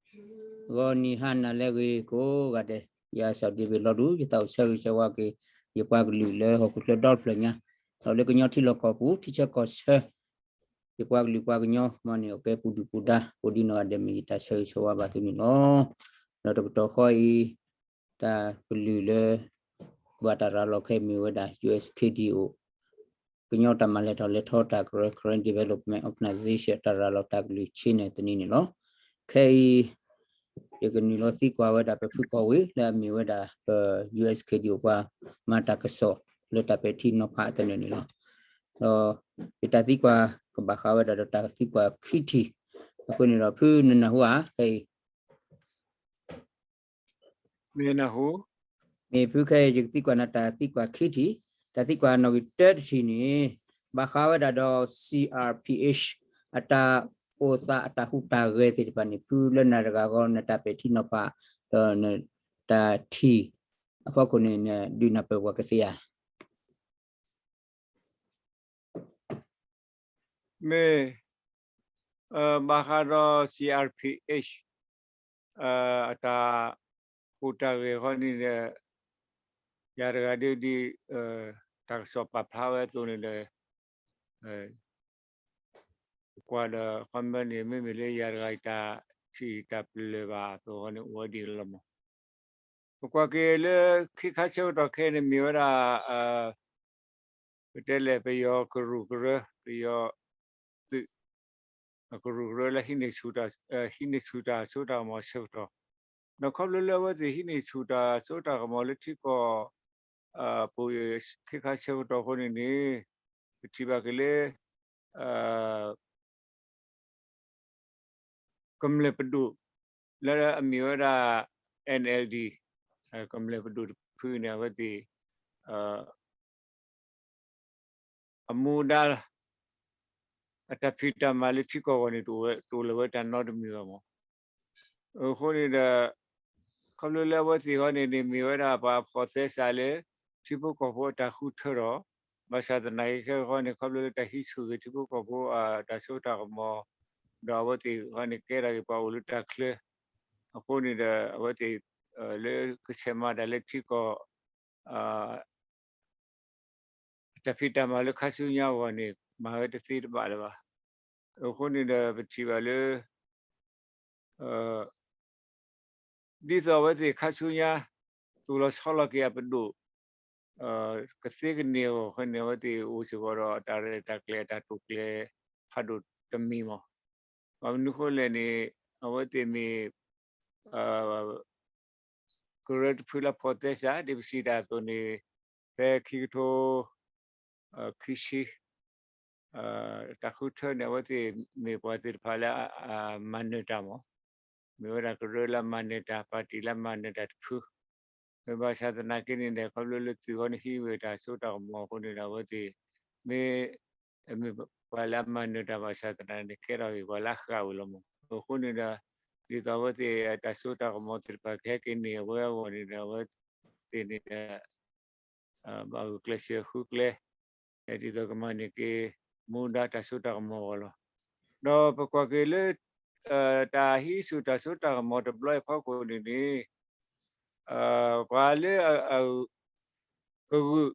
ဂီၤနံၤဟါနၤလၢအဂ့ၤကိးဂၤဒဲး, ယၤစီၤဒ့ဘ့ၣ်လီၤဒူ ယသးအိၣ်ဆၢဂ့ၤဆၢဝါက့ၤ ယပှၤကလုာ်လၢဟီၣ်ခိၣ်ချၢဒီဖျၢၣ်ညါ, ဒီးလၢကညီထံလီၢ်ကီၢ်ပူၤ ထံဆၢကီၢ်ဆၢ, ယပှၤကလုာ်ပှၤကညီမ့ၢ်န့ၣ် အိၣ်ကဲပူၤဒုၣ်ပူၤဒါ ကိးဒ်နီၢ်ဂၤဒဲး မ့ၢ်ယတၢ်ဆၢဂ့ၤဆၢဝါဘၣ်သုန့ၣ်လီၤ. ဒီးတကတီၢ်ဃီအံၤ တၢ်ကလုၢ်လၢ ဘၣ်တၢ်ရၤလီၤခဲအံၤမ့ၢ်ဝဲဒၣ် ယူၣ်အ့းခ့ၣ်ဒီးအိၣ် ကညီတၢ်မၤလဲၤထီၣ်လဲၤထီတၢ်ကရၢ Karen Development Organization တၢ်ရၤလီၤတၢ်ကလုၢ်ဆ့ၣ်နီၤသနံၤန့ၣ်လီၤ. ခဲအံၤ ယကနုာ်လီၤသံကွၢ်ဝဲဒၣ်ပဖုကီၢ်ဝ့ၢ် လၢအမ့ၢ်ဝဲဒၣ်ပ ယူၣ်အ့းခ့ၣ်ဒီးအိၣ်ပှၤမၤတၢ်ကစီၣ်လၢတၢ်ပဲာ်ထံနီၤဖးအသနၢၣ်န့ၣ်လီၤ. ဒီးယတၢ်သံကွၢ်ကဘၣ်ဃးဝဲဒၣ်ဒီးတၢ်သံကွၢ်ခံထံၣ်, အဃိန့ၣ်ဒီးဖုနနၢ်ဟူဧါ ခဲအံၤ မ့ၢ်နၢ်ဟူ, မ့ၢ်ဖုခဲအံၤ ယကသံကွၢ်နၤတၢ်သံကွၢ်ခံထံၣ်, တၢ်သံကွၢ်နီၣ်ဂံၢ်တၢတထံၣ်န့ၣ် ဘၣ်ဃးဝဲဒၣ်ဒီး C R P H အတၢ်အိၣ်သးအတၢ်ဟူးတၢ်ဂဲၤသ့ၣ်တဖၣ်န့ၣ် ဖုလၢနၤတဂၤအဂီၢ် နတၢ်ပဲာ်ထံနီၤဖး ဒီးနတၢ်ထံၣ်အဖီခိၣ်န့ၣ် နဒုးနၢ်ပၢၢ်ပှၤကသ့ဧါ. မ့ၢ် ဘၣ်ဃးဒီး C R P H အတၢ်ဟူးတၢ်ဂဲၤဃီန့ၣ်ဒီး ယၤတဂၤဒ်ဒ် တၢ်ကစီၣ်ပာ်ဖျါဝဲအသိးန့ၣ်ဒီး ကွၢ်ဒီး ခီမ့ၢ်န့ၣ် မ့မ့ၢ်လၢယၤတဂၤအံၤတၢ်ထံၣ်တၢ်ပလၢၢ်ဘၣ်အသိးဃီန့ၣ် အိၣ်ဝဲဒ်န့ၣ်လီၤမး. ပကွၢ်က့ၤလၢခံခါဆၢကတီၢ်ခဲအံၤန့ၣ် မ့ၢ်ဝဲဒၣ် ပတဲလဲၣ် ပယီၤကရူၢ်ကရၢ ပယီၤသုး ကရူၢ်ကရၢလၢ ဟံးန့ၢ်ဆူၣ်တၢ်စိတၢ်ကမီၤဆၢကတီၢ်, ဒီးခီဖျိလၢအဝဲသ့ၣ်ဟံးန့ၢ်ဆူၣ်တၢ်စိတၢ်ကမီၤလၢထံကီၢ် ပူၤ ခံခါဆၢကတီၢ်အဃိန့ၣ်န့ၣ် ပထံၣ်ဘၣ်က့ၤလၢ ကမျၢၢ်ပဒိၣ် လၢအမ့ၢ်ဝဲဒၣ် N L D ကမျၢၢ်ပဒိၣ်တဖုန့ၣ် အဝဲသ့ၣ် အမူဒါ အတၢ်ဖံးတၢ်မၤလၢထံကီၢ်အဂီၢ်န့ၣ် တအိၣ်လၢၤဝဲတၢ်နီတမံၤဘၣ်မး. အဃိန့ၣ်ဒီး ခီဖျိလၢအဝဲသ့ၣ်အဂီၢ်န့ၣ်န့ၣ် မ့ၢ်ဝဲဒၣ်ပှၤဖီၣ်သဲစးလၢ ထံဖိကီၢ်ဖိအတၢ်ဃုထၢထီၣ်, ဘၣ်ဆၣ်သနာ်က့ခဲအံၤန့ၣ် ခီဖျိလၢတၢ်ဟံးဆူၣ်ဂ့ၤထံဖိကီၢ်ဖိအတၢ်စိတၢ်ကမီၤ, ဒီးအဝဲသ့ၣ်အဂီၢ်န့ၣ် ကဲထီၣ်က့ၤပှၤအိၣ်လၢတၢ်ချၢ, အဃိန့ၣ်ဒီး အဝဲသ့ၣ် လၢကဆဲးမၤတၢ်လၢထံကီၢ် အတၢ်ဖံးတၢ်မၤလၢခါဆူညါအဂီၢ်န့ၣ် မၤဝဲတသ့တဘၣ်လၢၤဘၣ်. အဃိန့ၣ်ဒီး ပထံၣ်ဘၣ်လၢ ဒ်သိးအဝဲသ့ၣ်ခါဆူညါ သူၣ်လီၤဆီလီၤက့ၤအပဒိၣ် ကသ့ကန့ၢ်အဂီၢ်အဃိန့ၣ် အဝဲသ့ၣ်အိၣ်စ့ၢ်ကီးဒီးအတၢ်ရဲၣ်တၢ်ကျဲၤအတၢ်တိာ်ကျဲၤဖးဒိၣ်တမံၤမး. ဘၣ်မနုၤအဃိလဲၣ်န့ၣ် အဝဲသ့ၣ်မ့ၢ် ကရၢတဖုလၢဖီၣ်သဲစး ဒ်ပစံးတၢ်အသိးန့ၣ် ဖဲခံကထိ ခံဆံ တၢ်ဃုထၢန့ၣ် အဝဲသ့ၣ်မ့ၢ်ပှၤသ့ၣ်တဖၣ်လၢအမၤနၢၤတၢ်မး, မ့ၢ်ဝဲဒၣ်ကရၢလၢအမၤနၢၤတၢ် ပၣ်တံၣ်လၢအမၤနၢၤတၢ်တဖု, မ့ၢ်ဘၣ်ဆၣ်သနာ်က့န့ၣ်ဒီး ခီဖျိလၢသုးအဂီၢ်န့ၣ် ဟံးဝဲတၢ်စိတၢ်ကမီၤအဃိန့ၣ်ဒီး အဝဲသ့ၣ် မ့ၢ် မ့ၢ်ပှၤလၢအမၤနၢၤတၢ်ဘၣ်ဆၣ်သနာ်က့န့ၣ် ကဲထီၣ်က့ၤပှၤလၢအဃၣ်ဝဲလီၤမး. အဃိန့ၣ်ဒီး ဒ်သိးအဝဲသ့ၣ်အတၢ်စိတၢ်ကမီၤသ့ၣ်တဖၣ်ကဟဲက့ၤန့ၢ်အဝဲအဂီၢ်န့ၣ်ဒီး အဝဲသ့ၣ်န့ၣ်ဒီး ဘၣ်ဂုာ်ကျဲးစၢးဃုကျဲ ဒ်သိးကမၤန့ၢ်က့ၤ မူဒါတၢ်စိတၢ်ကမီၤအဂီၢ်လီၤ. ဒီးပကွၢ်က့ၤလၢ တၢ်ဟံးဆူၣ်တၢ်စိတၢ်ကမီၤတဘျီအံၤဖီခိၣ်န့ၣ်န့ၣ် ပှၤလၢအ ကဂုာ်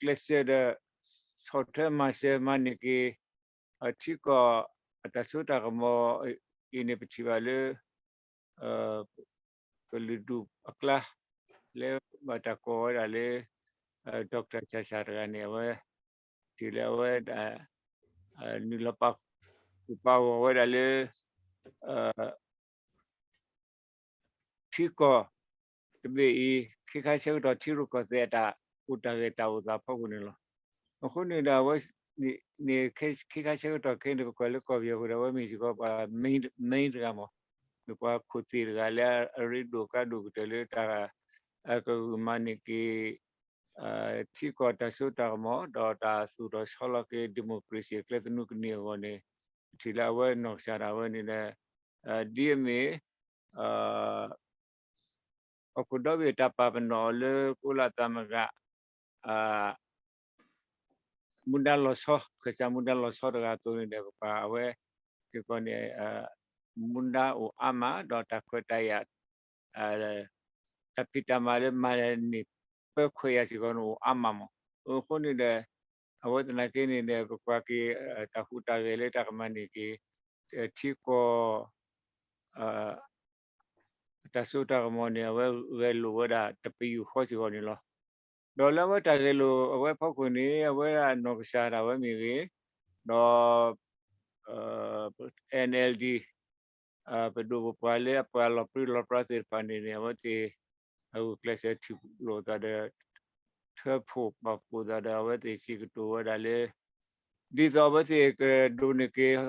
ကျဲးစၢးဒီး ဆီၣ်ထွဲမၤစၢၤမၤန့ၢ်က့ၤ ထံကီၢ်အတၢ်စိတၢ်ကမီၤအံၤန့ၣ် ပထံၣ်ဘၣ်လၢ ကလုာ်ဒူၣ်အကျါ လၢဘၣ်တၢ်ကိးဝဲဒၣ်လၢ Doctor Sasa တဂၤန့ၣ် အဝဲ ထံၣ်လၢအဝဲဒၣ် နုာ်လီၤပာ်ဃုာ်ပာ်ဂီၢ်ဝဲဒၣ်လၢ ထံကီၢ်တဘ့ၣ်အံၤ ခ့ခါဆၢကတီၢ်ထံရူၢ်ကီၢ်သဲးအတၢ်ဟူးတၢ်ဂဲၤတၢ်အိၣ်သးဖီခိၣ်န့ၣ်လီၤ. အဃိန့ၣ်ဒီးအဝဲန့ၣ် ခ့ခါဆၢကတီၢ်ခဲအံၤန့ၣ် ပကွၢ်လၢကီၢ်ပယီၤအဃိဒီး အဝဲမ့ၢ်စ့ၢ်ကီးပှၤ main တဂၤမး, မ့ၢ်ပှၤခိၣ်သ့ၣ်တဂၤလၢအရ့ဒိၣ်ကါဒိၣ်ကတၢၢ်လၢတၢ် ကဂုာ်မၤန့ၢ်က့ၤ ထံကီၢ်တၢ်စိတၢ်ကမီၤ ဒီးတၢ်သူၣ်ထီၣ်ဆီလီၤက့ၤ democracy အကျဲသနူကန့ၢ်အဂီၢ်န့ၣ် ပထံၣ်လၢအဝဲနီၢ်ကစၢ်ဒၣ်ဝဲန့ၣ်ဒီး ဒ်အမ့ၢ် ဟီၣ်ခိၣ်ဒီဘ့ၣ်တၢ်ပာ်ပနီၣ်အီၤလၢကိးလၢအသးမဂၤ မူဒါလီၤဆီ ခၢၣ်စးမူဒါလီၤဆီတဂၤအသိးန့ၣ်ဒီး ပပာ်အဝဲ က့ၤကီးန့ၣ် မူဒါအိၣ်အါမး ဒီးတၢ်ခွဲးတၢ်ယာ် တၢ်ဖံးတၢ်မၤလၢမၤန့ၢ်ပၢခွဲးယာ်စ့ၢ်ကီးန့ၣ်အိၣ်အါမးမး. အဃိန့ၣ်ဒီး အဝဲသနာ်က့န့ၣ်ဒီး ပကွၢ်က့ၤ တၢ်ဟူးတၢ်ဂဲၤလၢတၢ်ကမၤန့ၢ်က့ၤ ထံကီၢ် တၢ်စိတၢ်ကမီၤန့ၣ် အဝဲဂဲၤလိာ်ဝဲဒၣ်တပယူာ်ဃီစ့ၢ်ကီးန့ၣ်လီၤ. ဒီးလၢအဝဲတၢ်ဂဲၤလိာ်အဝဲဖီခိၣ်န့ၣ် အဝဲဒၣ်နီၢ်ကစၢ်ဒၣ်ဝဲမ့ၢ်ဂ့ၤ, ဒီး NLD ပဒိၣ်ပပှၢ်လၢအပှၤလီၤပြံလီၤပြါသ့ၣ်တဖၣ်န့ၣ်န့ၣ် အဝဲသ့ၣ် ဂုာ်ကျဲးစၢးထံၣ်လိာ်သးဒီး ထၢဖှိၣ်ပာ်ဖှိၣ်သးဒီးအဝဲသ့ၣ်စံးကတိၤဝဲဒၣ်လၢ ဒ်သိးအဝဲသ့ၣ်ကဒိးန့ၢ်က့ၤ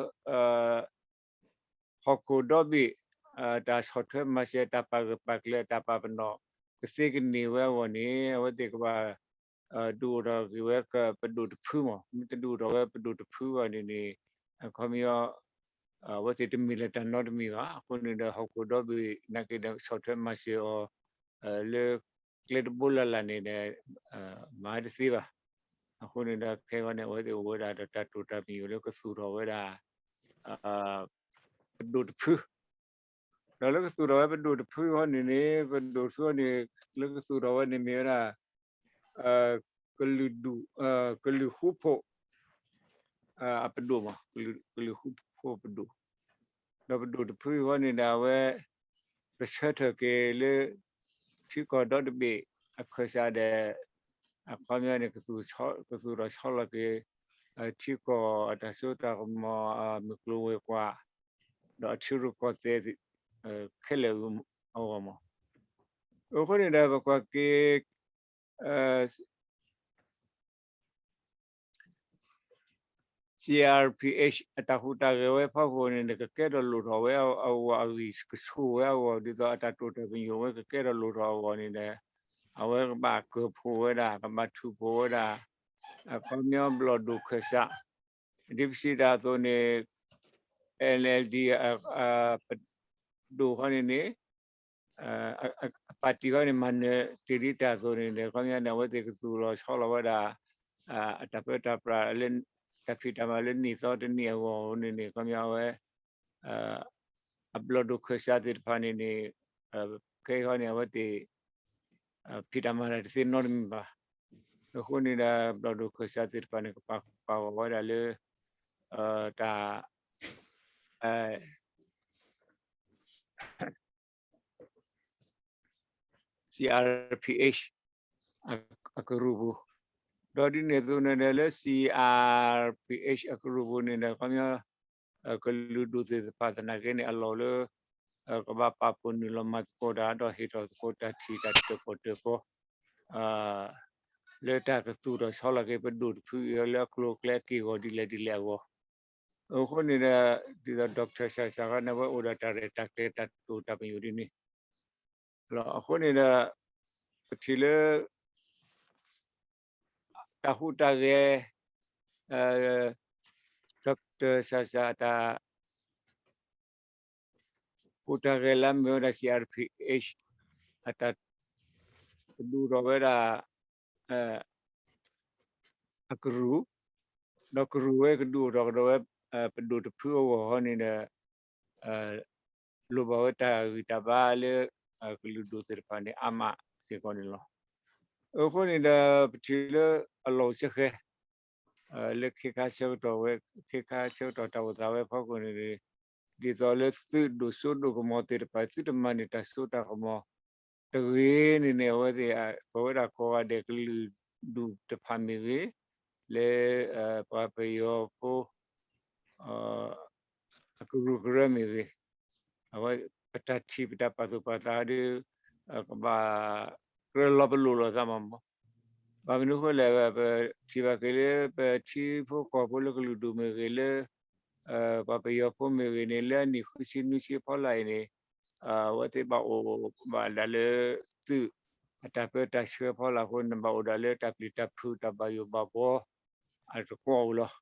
ဟီၣ်ခိၣ်ဒီဘ့ၣ် တၢ်ဆီၣ်ထွဲမၤစၢၤ တၢ်ပာ်ဂၢၢ်ပာ်ကျၢၤ တၢ်ပာ်ပနီၣ် ကသ့ကန့ၢ်ဝဲအဂီၢ်န့ၣ် အဝဲသ့ၣ်ကဘၣ် ဒုးအိၣ်ထီၣ်က့ၤဝဲပဒိၣ်တဖုမး. မ့ၢ်တဒုးအိၣ်ထီၣ်ဝဲပဒိၣ်တဖုအဂီၢ်န့ၣ်န့ၣ် အခီပညီ အဝဲသ့ၣ်တမ့ၢ်လၢတၢ်နီတမံၤဘၣ်. အဃိန့ၣ်ဒီး ဟီၣ်ခိၣ်ဒီဘ့ၣ်နာ်က့ဒီး ဆီၣ်ထွဲမၤစၢၤအီၤ လၢကျဲတဘိလၢ်လၢ်န့ၣ်ဒီး မၤတသ့ဘၣ်. အဃိန့ၣ်ဒီး ခဲအံၤန့ၣ် အဝဲသ့ၣ်အိၣ်ဝဲဒၣ်ဒီးတၢ်တိာ်တၢ်ပညိၣ်လၢကသူၣ်ထီၣ်ဝဲဒၣ် ပဒိၣ်တဖု ဒီးလၢကသူၣ်ထီၣ်ဝဲပဒိၣ်တဖုအဂီၢ်န့ၣ်န့ၣ် ပဒိၣ်တဖုအဂီၢ်န့ၣ် လၢကသူၣ်ထီၣ်ဝဲန့ၣ်မ့ၢ်ဝဲဒၣ် ကလုာ်ဒူၣ် ကလုာ်ဃူဖိး အပဒိၣ်မး ကလုာ်ဃူဖိးပဒိၣ်, ဒီးပဒိၣ်တဖုအဂီၢ်န့ၣ်ဒီး အဝဲ ကဆၢထၢၣ်က့ၤလၢ ထံကီၢ်ဒီတဘ့ၣ်အခၢၣ်စးဒီး အခီပညီန့ၣ် ကသူၣ်ထီၣ်ဆီလီၤက့ၤ ထံကီၢ်အတၢ်စိတၢ်ကမီၤ မုၢ်ကျိၤဝဲၤကွာ် ဒီးအထံရူၢ်ကီၢ်သဲး ခဲလၢာ်အဂီၢ်မး. အဃိန့ၣ်ဒီး ပကွၢ်က့ၤ CRPH အတၢ်ဟူးတၢ်ဂဲၤဝဲဖီခိၣ်န့ၣ် ကကဲထီၣ်လိၣ်ထီၣ်ဝဲအဂီၢ် အဂံၢ်ကဆူၣ်ဝဲအဂီၢ် ဒ်သိးအတၢ်တိာ်တၢ်ပညိၣ်ဝဲကကဲထီၣ်လိၣ်ထီၣ်အဂီၢ်န့ၣ်ဒီး အဝဲကဘၣ်ကၢၢ်ဖှိၣ်ဝဲဒၣ် ကဘၣ်ထုးဖှိၣ်ဝဲဒၣ် အခီပညီဘျီၣ်ဒိၣ်ခၢၣ်စး ဒ်ပစံးတၢ်အသိးန့ၣ် NLD ပဒိၣ်ခီန့ၣ်န့ၣ် အပၣ်တံၣ်ခီန့ၣ် မၤနၢၤတ့ၢ်ဒ်တၢ်အသိးန့ၣ်ဒီး ခီပညီန့ၣ် အဝဲသ့ၣ်ကသူၣ်လီၤဆီလီၤဝဲဒၣ် အတၢ်ပၢတၢ်ပြးလၢ တၢ်ဖံးတၢ်မၤလၢနံၣ်သီတနံၣ်အဂီၢ်န့ၣ်န့ၣ် ခီပညီအဝဲ အဘျီၣ်ဒိၣ်ခၢၣ်စးသ့ၣ်တဖၣ်န့ၣ်န့ၣ် ခဲအံၤခီန့ၣ် အဝဲသ့ၣ် ဖံးတၢ်မၤတၢ်တသ့နီတမံၤဘၣ်. အဃိန့ၣ်ဒီး ဘျီၣ်ဒိၣ်ခၢၣ်စးသ့ၣ်တဖၣ်န့ၣ် ကပာ်ဃုာ်ပာ်ဂီၢ်ဝဲဒၣ်လၢ တၢ် CRPH အကရူၢ်ပူၤ, ဒီးဒ်န့ၣ်အသိးန့ၣ်ဒီးလၢ CRPH အကရူၢ်ပူၤန့ၣ်ဒီး ခီပညီ ကလုာ်ဒူၣ်သ့ၣ်တဖၣ်သနာ်က့န့ၣ် အလီၢ်လၢ ကဘၣ်ပာ်ဖှိၣ်နုာ်လီၤမၤသကိးတၢ် ဒီးဟ့ၣ်ထီၣ်သကိးတၢ်ထံၣ်တၢ်တၢၣ်ပီၣ်တၢၣ်ပီ လၢတၢ်ကသူၣ်ထီၣ်ဆီလီၤက့ၤပဒိၣ်တဖုအံၤလၢအကျိၤအကျဲအက့ၢ်အဂီၤဒ်လဲၣ်ဒ်လဲၣ်အဂီၢ်, အဃိန့ၣ်ဒီး ဒ်သိး Doctor စၢ်စၢ်ခီန့ၣ် အဝဲအိၣ်ဒီးတၢ်ရဲၣ်တၢ်ကျဲၤတၢ်တိာ်တၢ်ပညိၣ်ဒ်န့ၣ်လီၤ. အဃိန့ၣ်ဒီး ပထံၣ်လၢ တၢ်ဟူးတၢ်ဂဲၤ Doctor စၢ်စၢ်အတၢ် ဟူးတၢ်ဂဲၤလၢအမ့ၢ်ဝဲဒၣ် CRPH အတၢ် ကဒုးအိၣ်ထီၣ်ဝဲဒၣ် အကရူၢ်, ဒီးကရူၢ်ဝဲကဒုးအိၣ်ထီၣ်ကဒီးဝဲ ပဒိၣ်တဖုအဂီၢ်ဃီန့ၣ်ဒီး လိၣ်ဘၣ်ဝဲတၢ်ဂံၢ်တၢ်ဘါလၢ ကလုာ်ဒူၣ်သ့ၣ်တဖၣ်န့ၣ် အါမးစ့ၢ်ကီးန့ၣ်လီၤ. အဃိန့ၣ်ဒီး ပထံၣ်လၢအလီၢ်အိၣ်ဆၢဃဲၤ လၢခ့ခါဆၢကတီၢ်ဝဲ ခ့ခါဆၢကတီၢ်တၢ်အိၣ်သးဝဲဖီခိၣ်န့ၣ် ဒ်သိးလၢသုးဒိၣ်စိဒိၣ်ကမီၤသ့ၣ်တဖၣ် သုတမၤန့ၢ်တၢ်စိတၢ်ကမီၤတဂ့ၤန့ၣ်န့ၣ် အဝဲသ့ၣ် ပဝဲဒၣ်ကိးဂၤဒဲးကလုာ်ဒူၣ်တဖၣ်မ့ၢ်ဂ့ၤ, လၢ ပှၤပယီၤဖိ အကရူၢ်ကရၢမ့ၢ်ဂ့ၤ, အဝဲပတၢ်ထံၣ်ပတၢ်ပာ်သူၣ်ပာ်သးဒီး ကဘၣ်ကြၢးလီၤပလိာ်လိာ်သးမးမး. ဘၣ်မနုၤအဃိလဲၣ် ပထံၣ်ဘၣ်က့ၤလၢ ပထံဖိကီၢ်ဖိလၢကလုာ်ဒူၣ်မ့ၢ်ဂ့ၤ လၢ ပှၤပယီၤဖိမ့ၢ်ဂ့ၤန့ၣ် လၢအနံၣ်ဃုဆံနွံဆံဖီလာ်အံၤန့ၣ် အဝဲသ့ၣ်ဘၣ်အိၣ်ဘၣ်ဒၣ်လၢ သုးအတၢ်ပၢတၢ်ဆှၢဖီလာ်အဃိန့ၣ် ဘၣ်အိၣ်ဒၣ်လၢတၢ်ပျံၤတၢ်ဖုးတၢ်ဘၣ်ယိၣ်ဘၣ်ဘှီ အတကွီၢ်အိၣ်လီၤ.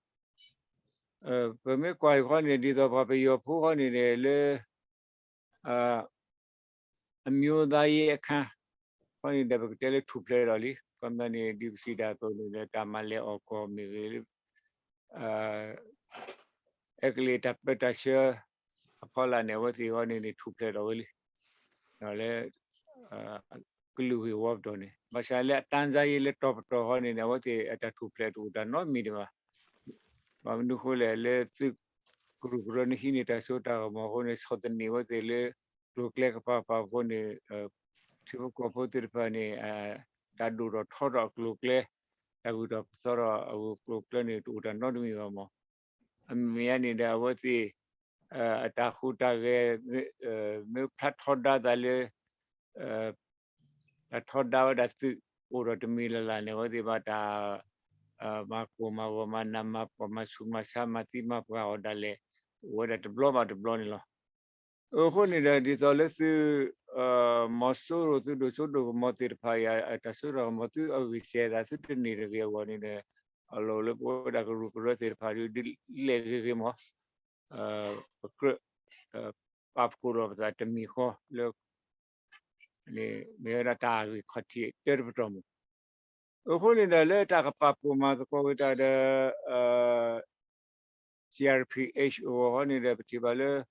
ပမ့ၢ်ကွၢ်အံၤခီန့ၣ် ဒ်သိးပှၤပယီၤဖိခီန့ၣ်န့ၣ် လၢ အမျိုးသားရေးအခန်း ခီန့ၣ်ဒီး ပကတဲလၢထူၣ်ဖျဲးဒီးလံ ခီပညီန့ၣ် ဒ်ပစံးတၢ်အသိးန့ၣ်ဒီး တၢ်မၤလဲၤအီၣ်ကီၢ်မ့ၢ်ဂ့ၤ အဲကလံးတၢ်ပၢတၢ်ဆှၢ အဖီလာ်န့ၣ် အဝဲသ့ၣ်ဃီန့ၣ်န့ၣ် ထူၣ်ဖျဲးထီၣ်ဝဲလံ ဒီးလၢ ကလုာ်ဂ့ၢ်ဝီပတီၢ်န့ၣ် ဘၣ်ဆၣ်လၢအတၢ်စါယံၤလၢတီၤပတီၢ်ဃီန့ၣ်န့ၣ် အဝဲသ့ၣ်အတၢ်ထူၣ်ဖျဲးတအိၣ်တၢ်နီတမံၤဒံးဘၣ်. ဘၣ်မနုၤဃိလဲၣ် လၢသုးကရူၢ်ကရၢနဟံးန့ၢ်တၢ်စိတၢ်ကမီၤအဃိန့ၣ် ဆီၣ်သနံးအဝဲသ့ၣ်လၢ ကျိၤကျဲကပၤပၤအဃိန့ၣ် ထံဖိကီၢ်ဖိသ့ၣ်တဖၣ်န့ၣ် တၢ်ဒိၣ်ထီၣ်ထီထီၣ်အကျိၤကျဲ တၢ်ဂုၤထီၣ်ပသီထီၣ်အကျိၤကျဲန့ၣ် တအိၣ်တၢ်နီတမံၤဘၣ်မး. အမ့ၢ်အန့ၣ်ဒီး အဝဲသ့ၣ် အတၢ်ဟူးတၢ်ဂဲၤ မ့ၢ်ဖျါထီဒါသးလၢ တၢ်ထီဒါဝဲဒၣ်သုး အိၣ်ဒီးတမံၤလၢ်လၢ်န့ၣ် အဝဲသ့ၣ်ဘၣ်တၢ် မၤကိၢ်မၤဂီၤ မၤနးမၤဖှီၣ် မၤဆူးမၤဆါ မၤသံမၤပှၢ်အီၤဒၣ်လဲာ် အိၣ်ဝဲဒၣ်တဘျီဘၣ်တဘျီန့ၣ်လီၤ. အဃိန့ၣ်ဒီး ဒ်သိးလၢသုး မီၤစိရိၤ သုးဒိၣ်စိဒိၣ်ကမီၤသ့ၣ်တဖၣ်အံၤ တၢ်စိတၢ်ကမီၤ သုအဂံၢ်စဲၤသး သုတန့ၢ်တဂ့ၤအဂီၢ်န့ၣ်ဒီး အလီၢ်လၢပဝဲဒၣ်ကရူၢ်ကရၢသ့ၣ်တဖၣ်ဒ်လဲၣ်ဂ့ၤဂ့ၤမး ပကြၢး ပာ်ဖှိၣ်လီၤပသးတမံၤဃီလၢ မ့ၢ်ဝဲဒၣ်တၢ်ဂ့ၢ်ခီၣ်ထံးတၢတပတီၢ်မး. အဃိန့ၣ်ဒီး လၢတၢ်ကပာ်ဖှိၣ်မၤသကိးက့ၤတၢ်ဒီး C R P H အဂီၢ်ဃီန့ၣ်ဒီး ပထံၣ်ဘၣ်လၢ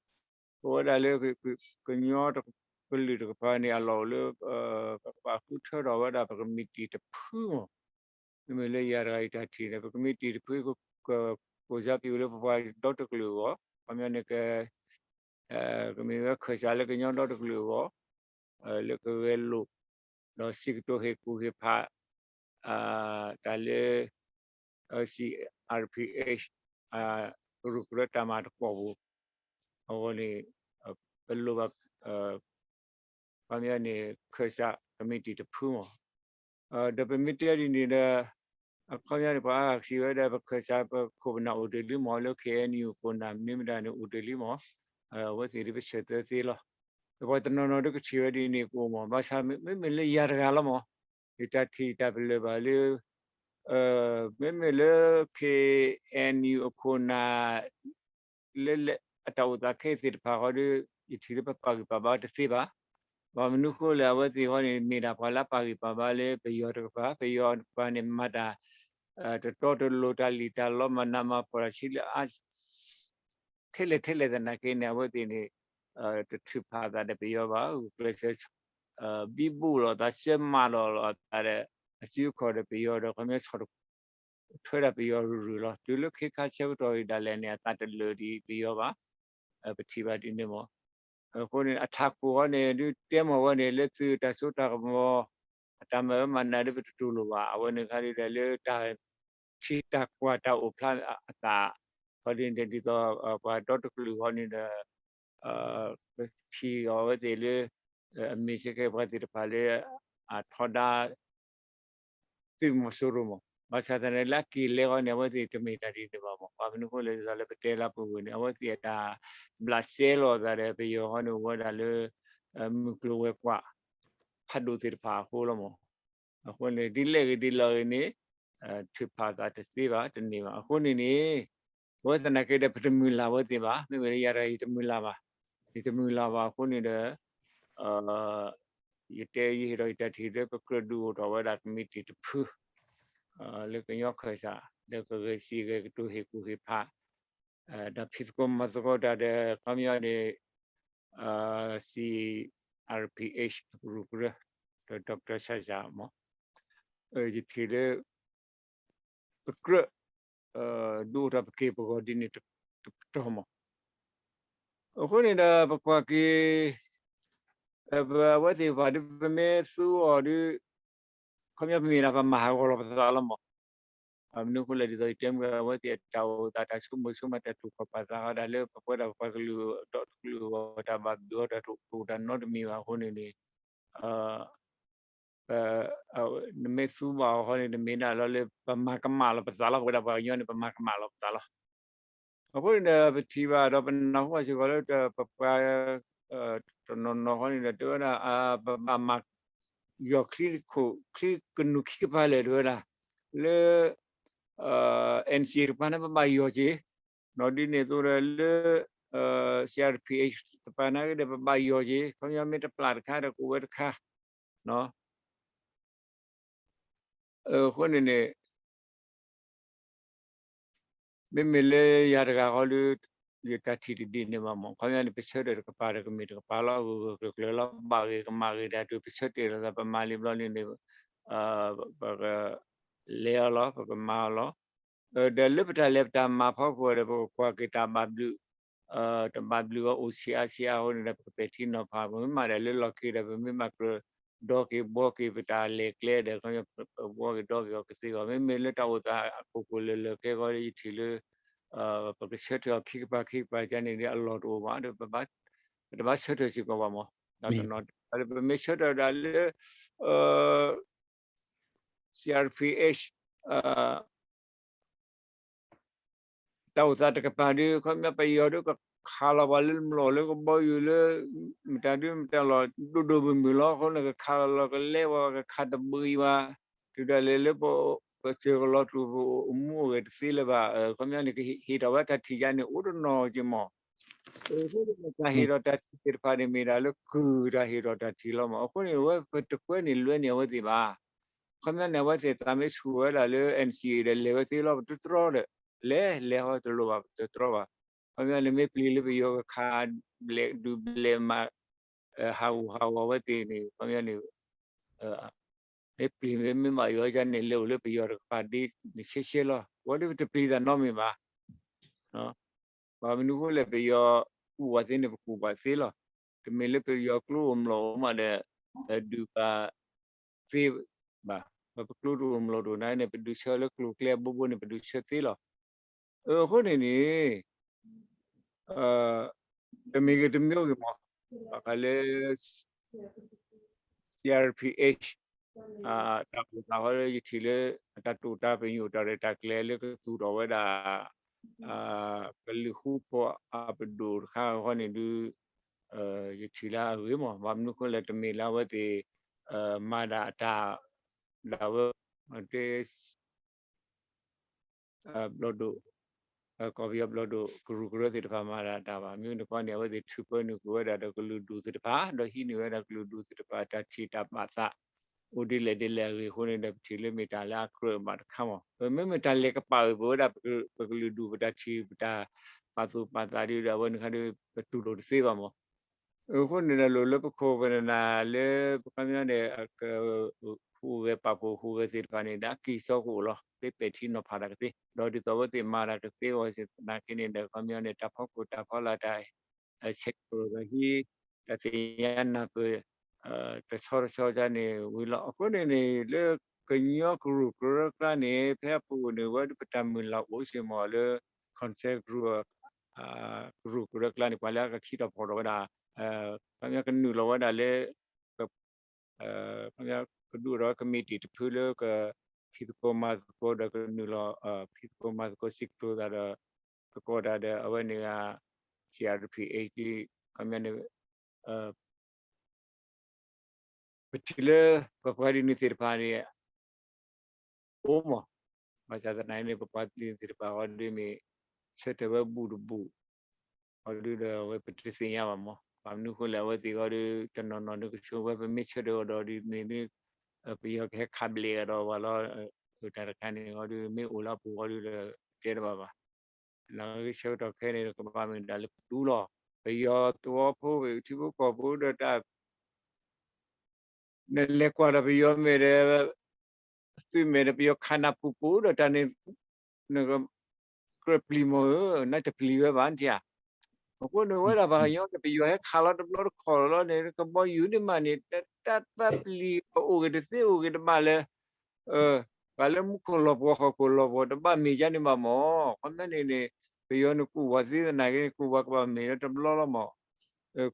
ပဝဲဒၣ်လၢ ကညီကလုာ်တကပၤန့ၣ် အလီၢ်အိၣ်လၢ ပကဘၣ်ဃုထၢထီၣ်ဝဲဒၣ် ပကမံးတံာ်တဖုမး. မ့မ့ၢ်လၢယၤတဂၤအံၤတၢ်ထံၣ်န့ၣ် ပကမံးတံာ်တဖု က ကိၣ်စါပံၤအိၣ်လၢပပှၤဒီတကလုာ်အဂီၢ် ခီပညီန့ၣ် က ကမ့ၢ်ဝဲခၢၣ်စးလၢကညီဒီတကလုာ်အဂီၢ် လၢကဂဲၤလိာ် ဒီးစံးကတိၤဟ့ၣ်ကူၣ်ဟ့ၣ်ဖး တၢ်လၢ C R P H ကရူၢ်ကရၢတၢ်မၤသကိးပူၤ အဂီၢ်န့ၣ် ပလိၣ်ဘၣ် ခီပညီန့ၣ် ခၢၣ်စးကမံးတံာ်တဖုမး. ဒီးပမ့ၢ်တဲဒ်န့ၣ်ဒီး အခီပညီန့ၣ် ပှၤအါဂၤစံးဝဲဒၣ် ပခၢၣ်စးပခိၣ်ပနၢ်အိၣ်တ့ၢ်လံမး လၢ K N U ခိၣ်နၢ်မနုၤမတၤန့ၣ် အိၣ်တ့ၢ်လံမး အဝဲသ့ၣ်ဒ်ပဆၢၣ်သၢသ့လီၤ. ဒီးပှၤတနီၤနီၤဒ်ကထံၣ်ဝဲဒ်န့ၣ်ကအိၣ်မး ဘၣ်ဆၣ်မ့မ့ၢ်လၢယၤတဂၤလီၤမး ယတၢ်ထံၣ်တၢ်ပလၢၢ်ဘၣ်လၢ မ့မ့ၢ်လၢ K N U အခိၣ်နၢ် လၢအတၢ်အိၣ်သးခဲအံၤသ့ၣ်တဖၣ်ဃီဒီး ယထံၣ်လၢပပာ်ဂံၢ်ပာ်ဘါတသ့ဘၣ်. ဘၣ်မနုၤဃိလဲၣ် အဝဲသ့ၣ်ဃီန့ၣ် မ့ၢ်ဒၣ်ပှၤလၢအပာ်ဂံၢ်ပာ်ဘါလၢပယီၤတကပၤ ပယီၤတကပၤန့ၣ် မၤတၢ် တတီတလိၤ တၢ်လံၣ်တၢ်လီ မၤနးမၤဖှီၣ်တၢ်ဆံးလၢအါ ထဲလဲၣ်ထဲလဲၣ်သနာ်က့န့ၣ် အဝဲသ့ၣ်န့ၣ် တထုးဖးသးဒီးပယီၤဘၣ် ဂုာ်ကျဲးစၢး ဘံဘူလိာ်သး စၢမၤလီၤလီၤသးဒီး အစုအခီၣ်ဒီးပယီၤဒီး ခီပညီဆီၣ် ထွဲဒၣ်ပယီၤရုၢ်ရုၢ်လီၤ. တုၤလၢခဲခါဆၢကတီၢ်အံၤဒၣ်လဲာ်န့ၣ် အသးတလၢာ်ဒံးပယီၤဘၣ်. ပထံၣ်ဘၣ်ဒ်န့ၣ်မး. အဃိန့ၣ် အထးခိၣ်ဃီန့ၣ် ဒုးတဲမီၢ်ဝဲန့ၣ် လၢသုးတၢ်စိတၢ်ကမီၤ အတၢ်မၤဝဲမၤနးဒ်ပတတူၢ်လိာ်ဘၣ်. အဝဲန့ၣ်ခါဒ်ဒီးလၢတၢ် ထံတၢ်ကွၢ်တၢ်အိၣ်ဖျါအသး ခီဒ်န့ၣ် ဒ်သိးပှၤဒီတကလုာ်ဃီန့ၣ်ဒီး ပထံၣ်အီၤအဝဲသ့ၣ်လၢ အမ့ၢ်စ့ၢ်ကီးပှၤသ့ၣ်တဖၣ်လၢ အထီဒါ သုးမီၤစိရိၤမး. ဘၣ်ဆၣ်သနာ်က့လၢအက့ၤလဲၤဃီန့ၣ် အဝဲသ့ၣ်တမ့ၢ်တၢ်ဒ်န့ၣ်ဘၣ်မး. ဘၣ်မနုၤအဃိလဲၣ် ဒ်သိးလၢပတဲလၢပူၤဝဲန့ၣ် အဝဲသ့ၣ်အတၢ်ဘျးစဲလီၤသးဒီးပယီၤဃီန့ၣ် အိၣ်ဝဲဒၣ်လၢ မုၢ်ကျိၤဝဲၤကွာ် ဖးဒိၣ်သ့ၣ်တဖၣ်အဃိလီၤမး. အဃိန့ၣ် ဒ်လဲၣ်ဂ့ၤဒ်လဲၣ်ဂ့ၤန့ၣ် ထုးဖးသးတသ့ဘၣ် တန့ၢ်ဘၣ်. အဃိန့ၣ်န့ၣ် အဝဲသနာ်က့ဒီး ပတမုၢ်လၢ်ဝဲသ့ၣ်ဘၣ်. မ့မ့ၢ်လၢယၤတဂၤယတမုၢ်လၢ်ဘၣ်. ယတမုၢ်လၢ်ဘၣ်အဃိန့ၣ်ဒီး ယတဲယဟ့ၣ်ဒီးယတၢ်ထံၣ်လၢပကြၢးဒုးအိၣ်ထီၣ်ဝဲဒၣ်ကမံးတံာ်တဖု လၢကညီခၢၣ်စး လၢကဂဲၤစံးဂဲၤကတိၤဟ့ၣ်ကူၣ်ဟ့ၣ်ဖး ဒီးဖံးသကိးမၤသကိးတၢ်ဒီး ခီပညီန့ၣ် C R P H အကရူၢ်ကရၢ ဒီး Doctor ဆၣ်ဆၣ်မး ယထံၣ်လၢ ပကြၢး ဒုးအိၣ်ထီၣ်ပက့ၢ်ပဂီၤဒ်န့ၣ်တပတီၢ်မး. အဃိန့ၣ်ဒီး ပကွၢ်က့ၤ ပဝဲသ့ၣ်တဖၣ်ဒ်ပမ့ၢ်သူအီၤဒီး ခီပညီပမ့ၢ်ဒၣ်ပမၤဟးဂီၤလီၤပသးလီၤမး. မနုၤအဃိလဲၣ် ဒ်သိးယတဲမ့ၢ်အဝဲသ့ၣ်အတၢ်အိၣ်သးတၢ်ဆိကမိၣ်ဆိကမး တၢ်တူၢ်ခီၣ်ပာ်သးဃီဒၣ်လၢပဝဲဒၣ်ပပှၤကလုာ်ဒီတကလုာ်အဂီၢ် တၢ်ဘၣ်ဘျုးအီၤတၢ်တအိၣ်တၢ်နီတမံၤဘၣ်အဃိန့ၣ်န့ၣ် နမ့ၢ်သူဘၣ်အီၤဃီန့ၣ် နမ့ၢ်ဒၣ်လီၤလၢပမၤကမၣ်လီၤပသးလီၤ. ပဝဲဒၣ်ပှၤကညီန့ၣ် ပမၤကမၣ်လီၤပသးလီၤ. အဃိန့ၣ်ဒီး ပထံၣ်ဘၣ်ဒီးပနၢ်ဟူဘၣ်စ့ၢ်ကီးလၢ ပပှၤ တနီၤနီၤဃီန့ၣ်ဒီး တဲဝဲဒၣ် ပဘၣ်မၤ ယီၤချံခိၣ်ချံကနူၤခံကပၤလဲၣ် တဲဝဲဒၣ် လၢ N C A တကပၤန့ၣ် ပဘၣ်ယီၤက့ၤ နီၢ်ဒ်န့ၣ်အသိးဒီးလၢ C R P H တကပၤန့ၣ်ဒီး ပဘၣ်ယီၤက့ၤ ခီပညီမ့ၢ်တပျၢ်တခါဒီးကအိၣ်ဝဲတခါ အဃိန့ၣ်န့ၣ် မ့မ့ၢ်လၢယၤတဂၤဃီဒီး ယတၢ်ထံၣ်တဒ်န့ၣ်ဘၣ်မး. ခီပညီန့ၣ် ပဆၢထၢၣ်တကပၤဒီးကမ့ၢ်တကပၤလီၤ, ဂၢၢ်ဂၢၢ်ကျၢၤကျၢၤလီၤ, ဘၣ်ဂ့ၤကမၣ်ဂ့ၤဒၣ်တုၤ ပဆၢတဲာ်လိာ်သး ပမၤလံဘျီန့ၣ်န့ၣ် ပကလဲၤအီၤလီၤ, ပကမၤအီၤလီၤ. ဒီးလၢပတၢ်လဲၤပတၢ်မၤဖီခိၣ်ဒီး ပကကွၢ်က့ၤတၢ်ဘၣ်ဘျုး တၢ်ဘၣ်ဘျုးအီၤအိၣ်ဆံးအါဆံးအါအဃိန့ၣ်ဒီး ပကပဲာ်ထံနီၤဖး, ပမ့ၢ်မၤတၢ်လၢလီၢ်ခံဒီး ပမ့ၢ်ဘၣ်ကြၢးဒီက့ၤဘှီက့ၤပတၢ်လဲၤကျဲဒီး ပဘှီက့ၤဒီက့ၤအီၤကသ့အဂီၢ်, မ့မ့ၢ်လၢတၢ်အိၣ်သးအခိၣ်ခိၣ်လၢာ်လၢာ်ခဲဂီၤဒီး ယထံၣ်လၢ ပကဆၢထၢၣ်အီၤခံကပၤခံကပၤန့ၣ်ဒီး အလီၢ်တအိၣ်ဘၣ်ဒီး ပတဘၣ်ဆၢထၢၣ်စ့ၢ်ကီးဘၣ်မး. တနီၤ ပမ့ၢ်ဆၢထၢၣ်ဒၣ်လၢ စီၣ်အၣ်ပံၣ်အဲၣ် တၢ်အိၣ်သးတကပၤဒီး ခီပညီပယီၤဒီး ကခးလီၤပှၤလၢမျိာ်လၢကဘီယူၤလၢ မတၤဒုမတၤလီၤ ဒိၣ်ဒိၣ်မုၢ်မုၢ်လီၤ. အဃိန့ၣ် ကခးလီၤကလဲဝဲ ကခးတဘှံးဝဲ, တုၤဒၣ်လဲာ်လၢပ ပစၢၤကလီၤတူာ်ပအိၣ်မူအိၣ်ဂဲၤတသ့လၢၤဘၣ်. ခီပညီန့ၣ် ကဟ့ၣ်ထီၣ်ဝဲတၢ်ထံၣ်ယါန့ၣ် အိၣ်တနီၤက့ၤမး. အဃိန့ၣ် တၢ်ဟ့ၣ်ထီၣ်တၢ်ထံၣ်သ့ၣ်တဖၣ်န့ၣ် မ့ၢ်ဒၣ်လၢကုၢ်တၢ်ဟ့ၣ်ထီၣ်တၢ်ထံၣ်လီၤမး. အဃိန့ၣ် အဝဲပတကွဲန့ၢ်လွဲန့ၢ်အဝဲသ့ၣ်ဘၣ်. ခီပညီန့ၣ် အဝဲသ့ၣ်သးမ့ၢ်ဆူၣ်ဝဲဒၣ်လၢ NCA ဒီး လဲၤဝဲသ့လီၤ ပတတြီဒီး လဲၤလဲၤဟီတလိၣ်ဘၣ် ပတတြီဘၣ်. ခီပညီန့ၣ် မ့ၢ်ပျံၤလၢပယီၤကခးဘျဲးဒုးဘျဲးမး ဟးဂူာ်ဟးဂီၤဝဲသ့ၣ်န့ၣ် ခီပညီန့ၣ် မ့ၢ်ပျံၤမ့ၢ်မ့ၢ်ဘၣ်ယီၤယါန့ၣ် လဲၤအိၣ်လၢပယီၤတကပၤဒ်န့ၣ်ရှဲရှဲလီၤ. ဝဲဒၣ်ပတပျံၤတၢ်နီတမံၤဘၣ်. ဘၣ်မနုၤအဃိလဲၣ် ပယီၤကူၣ်ပှၤသ့န့ၣ် ပကူၣ်ပှၤသ့လီၤ. တမ့ၢ်လၢပယီၤကျိအိၣ်မျိာ်အိၣ်မးဒီး ဒုးပှၤသ့ဘၣ်. ပကျိတအိၣ်မျိာ်တအိၣ်န့ၣ် ပဒုးဆၢလၢကျိၤကျဲအဘိဘိန့ၣ် ပဒုးဆၢသ့လီၤ. အဃိန့ၣ်န့ၣ် တမ့ၢ်ဂ့ၤတမ့ၢ်ဂ့ၤမး ဘၣ်ဃးလၢ စီၣ်အၣ်ပံၣ်အဲၣ် တၢ်အိၣ်သးဃီဒီး ယထံၣ်လၢ တၢ်တိာ်တၢ်ပညိၣ်တၢ်ရဲၣ်တၢ်ကျဲၤလၢကသူၣ်ထီၣ်ဝဲဒၣ် ကလုာ်ဃူဖိးအပဒိၣ်တခါအဂီၢ်န့ၣ်ဒုး ယထံၣ်လၢအဂ့ၤမး. ဘၣ်မနုၤအဃိလဲၣ် တမ့ၢ်လၢအဝဲသ့ၣ် မၤဒၣ်အတၢ် ဒၣ်ဝဲ ဘျီၣ်ဒိၣ် ကီၢ်ပယီၤဘျီၣ်ဒိၣ်ကရူၢ်ကရၢသ့ၣ်တဖၣ်မၤဒၣ်တၢ်ဘၣ်. မ့ၢ်တခီန့ၣ် အဝဲသ့ၣ်ထုးပၢနုာ်ကွံာ်ဝဲဒၣ်ဒီးကလုာ်ဒူၣ်သ့ၣ်တဖၣ် ဒီးဟံးန့ၢ်ဝဲဒၣ်ကလုာ်ဒူၣ်သ့ၣ်တဖၣ် တၢ်ထံၣ်တၢ်ပာ်သး အိၣ်ဒ်လဲၣ်ဒ်လဲၣ်အဂ့ၢ်အဃိန့ၣ်ဒီး ပထံၣ်လၢမ့ၢ်တၢ်လၢအကြၢးဘၣ်တခါမး. ပမ့မ့ၢ်တၢ်လဲၤကပာ်အုၣ်ပဝဲဒၣ် ပကလုာ်ဒူၣ်ပတၢ်ထံၣ် ပတၢ်ပာ်သူၣ်ပာ်သးဒီး အဝဲန့ၣ်ခါဒီး ပတူၢ်လိာ်တသ့ဘၣ်မး. အဃိန့ၣ်ဒီး လိၣ်လၢပခိၣ်ပနၢ်လၢ ပခီပညီန့ၣ် ဟူးဂဲၤပာ်ဖှိၣ်ဟူးဂဲၤသ့ၣ်တဖၣ်န့ၣ် ဒၣ်က့ၤစီကအိၣ်လီၤ. သ့ပဲာ်ထံနီၤဖးတၢ်ကသ့ ဒီးဒ်သိးအဝဲသ့ၣ်မၤတၢ်ကသ့အဂီၢ်သနာ်က့န့ၣ်ဒီး ခီပညီန့ၣ် တၢ်ဖီခိၣ်တၢ်ဖီလာ်တၢ် ဆဲးကျိးဒီးဟံး တၢ်သ့ၣ်ညါနၢ်ပၢၢ် တဆီတဆီန့ၣ်ဝံၤလီၤ. အဃိန့ၣ်န့ၣ် လၢကညီကရူၢ်ကရၢကျါန့ၣ် ဖဲအပူၤန့ၣ် ဝဲဒၣ်ပတၢ်မုၢ်လၢ်အိၣ်စ့ၢ်ကီးလၢ contact group ကရူၢ်ကရၢကျါန့ၣ် ပှၤလၢအကခံထီၣ်ဖီၣ်ထီၣ်ဝဲဒၣ် ခီပညီကနုာ်လီၤဝဲဒၣ်လၢ ကဒုးအိၣ်ထီၣ် committee တဖုလၢက ဖံးသကိးမၤသကိးဒီးကနုာ်လီၤ ဖံးသကိးမၤသကိးစံးကျိၤသးဒီး သကိးတၢ်ဒီးအဝဲန့ၣ် စီၣ်အၣ်ပံၣ်အဲၣ် ခီပညီန့ၣ် ပထံၣ်လၢ ပပှၤဒ်န့ၣ်သ့ၣ်တဖၣ်န့ၣ် အိၣ်မး, ဘၣ်ဆၣ်သနာ်က့န့ၣ် ပပှၤဒ်န့ၣ်သ့ၣ်တဖၣ်အီၤဒ်မ့ၢ် ဆၢထၢၣ်ဝဲဘူၣ်တဘူၣ် အီၤဒ်ဒီး အဝဲပတသ့ၣ်ညါဘၣ်မး. ဘၣ်မနုၤအဃိလဲၣ် အဝဲသ့ၣ်အီၤဒ် တနီၤနီၤန့ၣ်ကဆိဝဲ ပမ့ၢ်ဆၢထၢၣ်အီၤဒီးဒ်န့ၣ် ပယီၤကဟဲခးဘျဲးကဒီးပှၤလီၤ. တၢ်တခါန့ၣ်အီၤဒ် မ့ၢ်အိၣ်လၢအပူၤအီၤဒ်ဒီး တဲတဘၣ်ဘၣ်. နာ်က့ဆၢကတီၢ်ခဲအံၤန့ၣ် ကဘၣ်မ့ၢ်ဒၣ်လၢပဒူလီၤ. ပယီၤသဝီဖိ ထံဖိကီၢ်ဖိဒီးတၢ် နလဲၤကွၢ်ဒီးပယီၤမဲာ်ဒီး သုးမဲာ်ဒီးပယီၤခးနၢ်ပူၤပူၤဒီးတၢ်န့ၣ် နကကြၢးပျံၤမးဧၢ, နတပျံၤဝဲဘၣ်နထံၣ်ဧါ. အဃိန့ၣ်ဝဲဒၣ်ပှၤကညီန့ၣ် ပယီၤဟဲခးလီၤတဘျီတခီၣ်လီၤန့ၣ် ကဘီယူၤန့ၣ်မးန့ၣ် တၢ်သးပျံၤအိၣ်ဂ့ၤတသ့အိၣ်ဂ့ၤတဘၣ်လၢ ပှၤလၢမူခိၣ်လီၤပှီၢ်ဟီၣ်ခိၣ်လီၤပှီၢ်တဘၣ်မ့ၢ်ယါန့ၣ်ဘၣ်မး. ခီပညီန့ၣ်န့ၣ် ပယီၤန့ၣ်ကူၣ်ပှၤသ့သနာ်က့ ကူၣ်ပှၤကဘၣ်မဲာ်လၢတဘျီလီၤမး.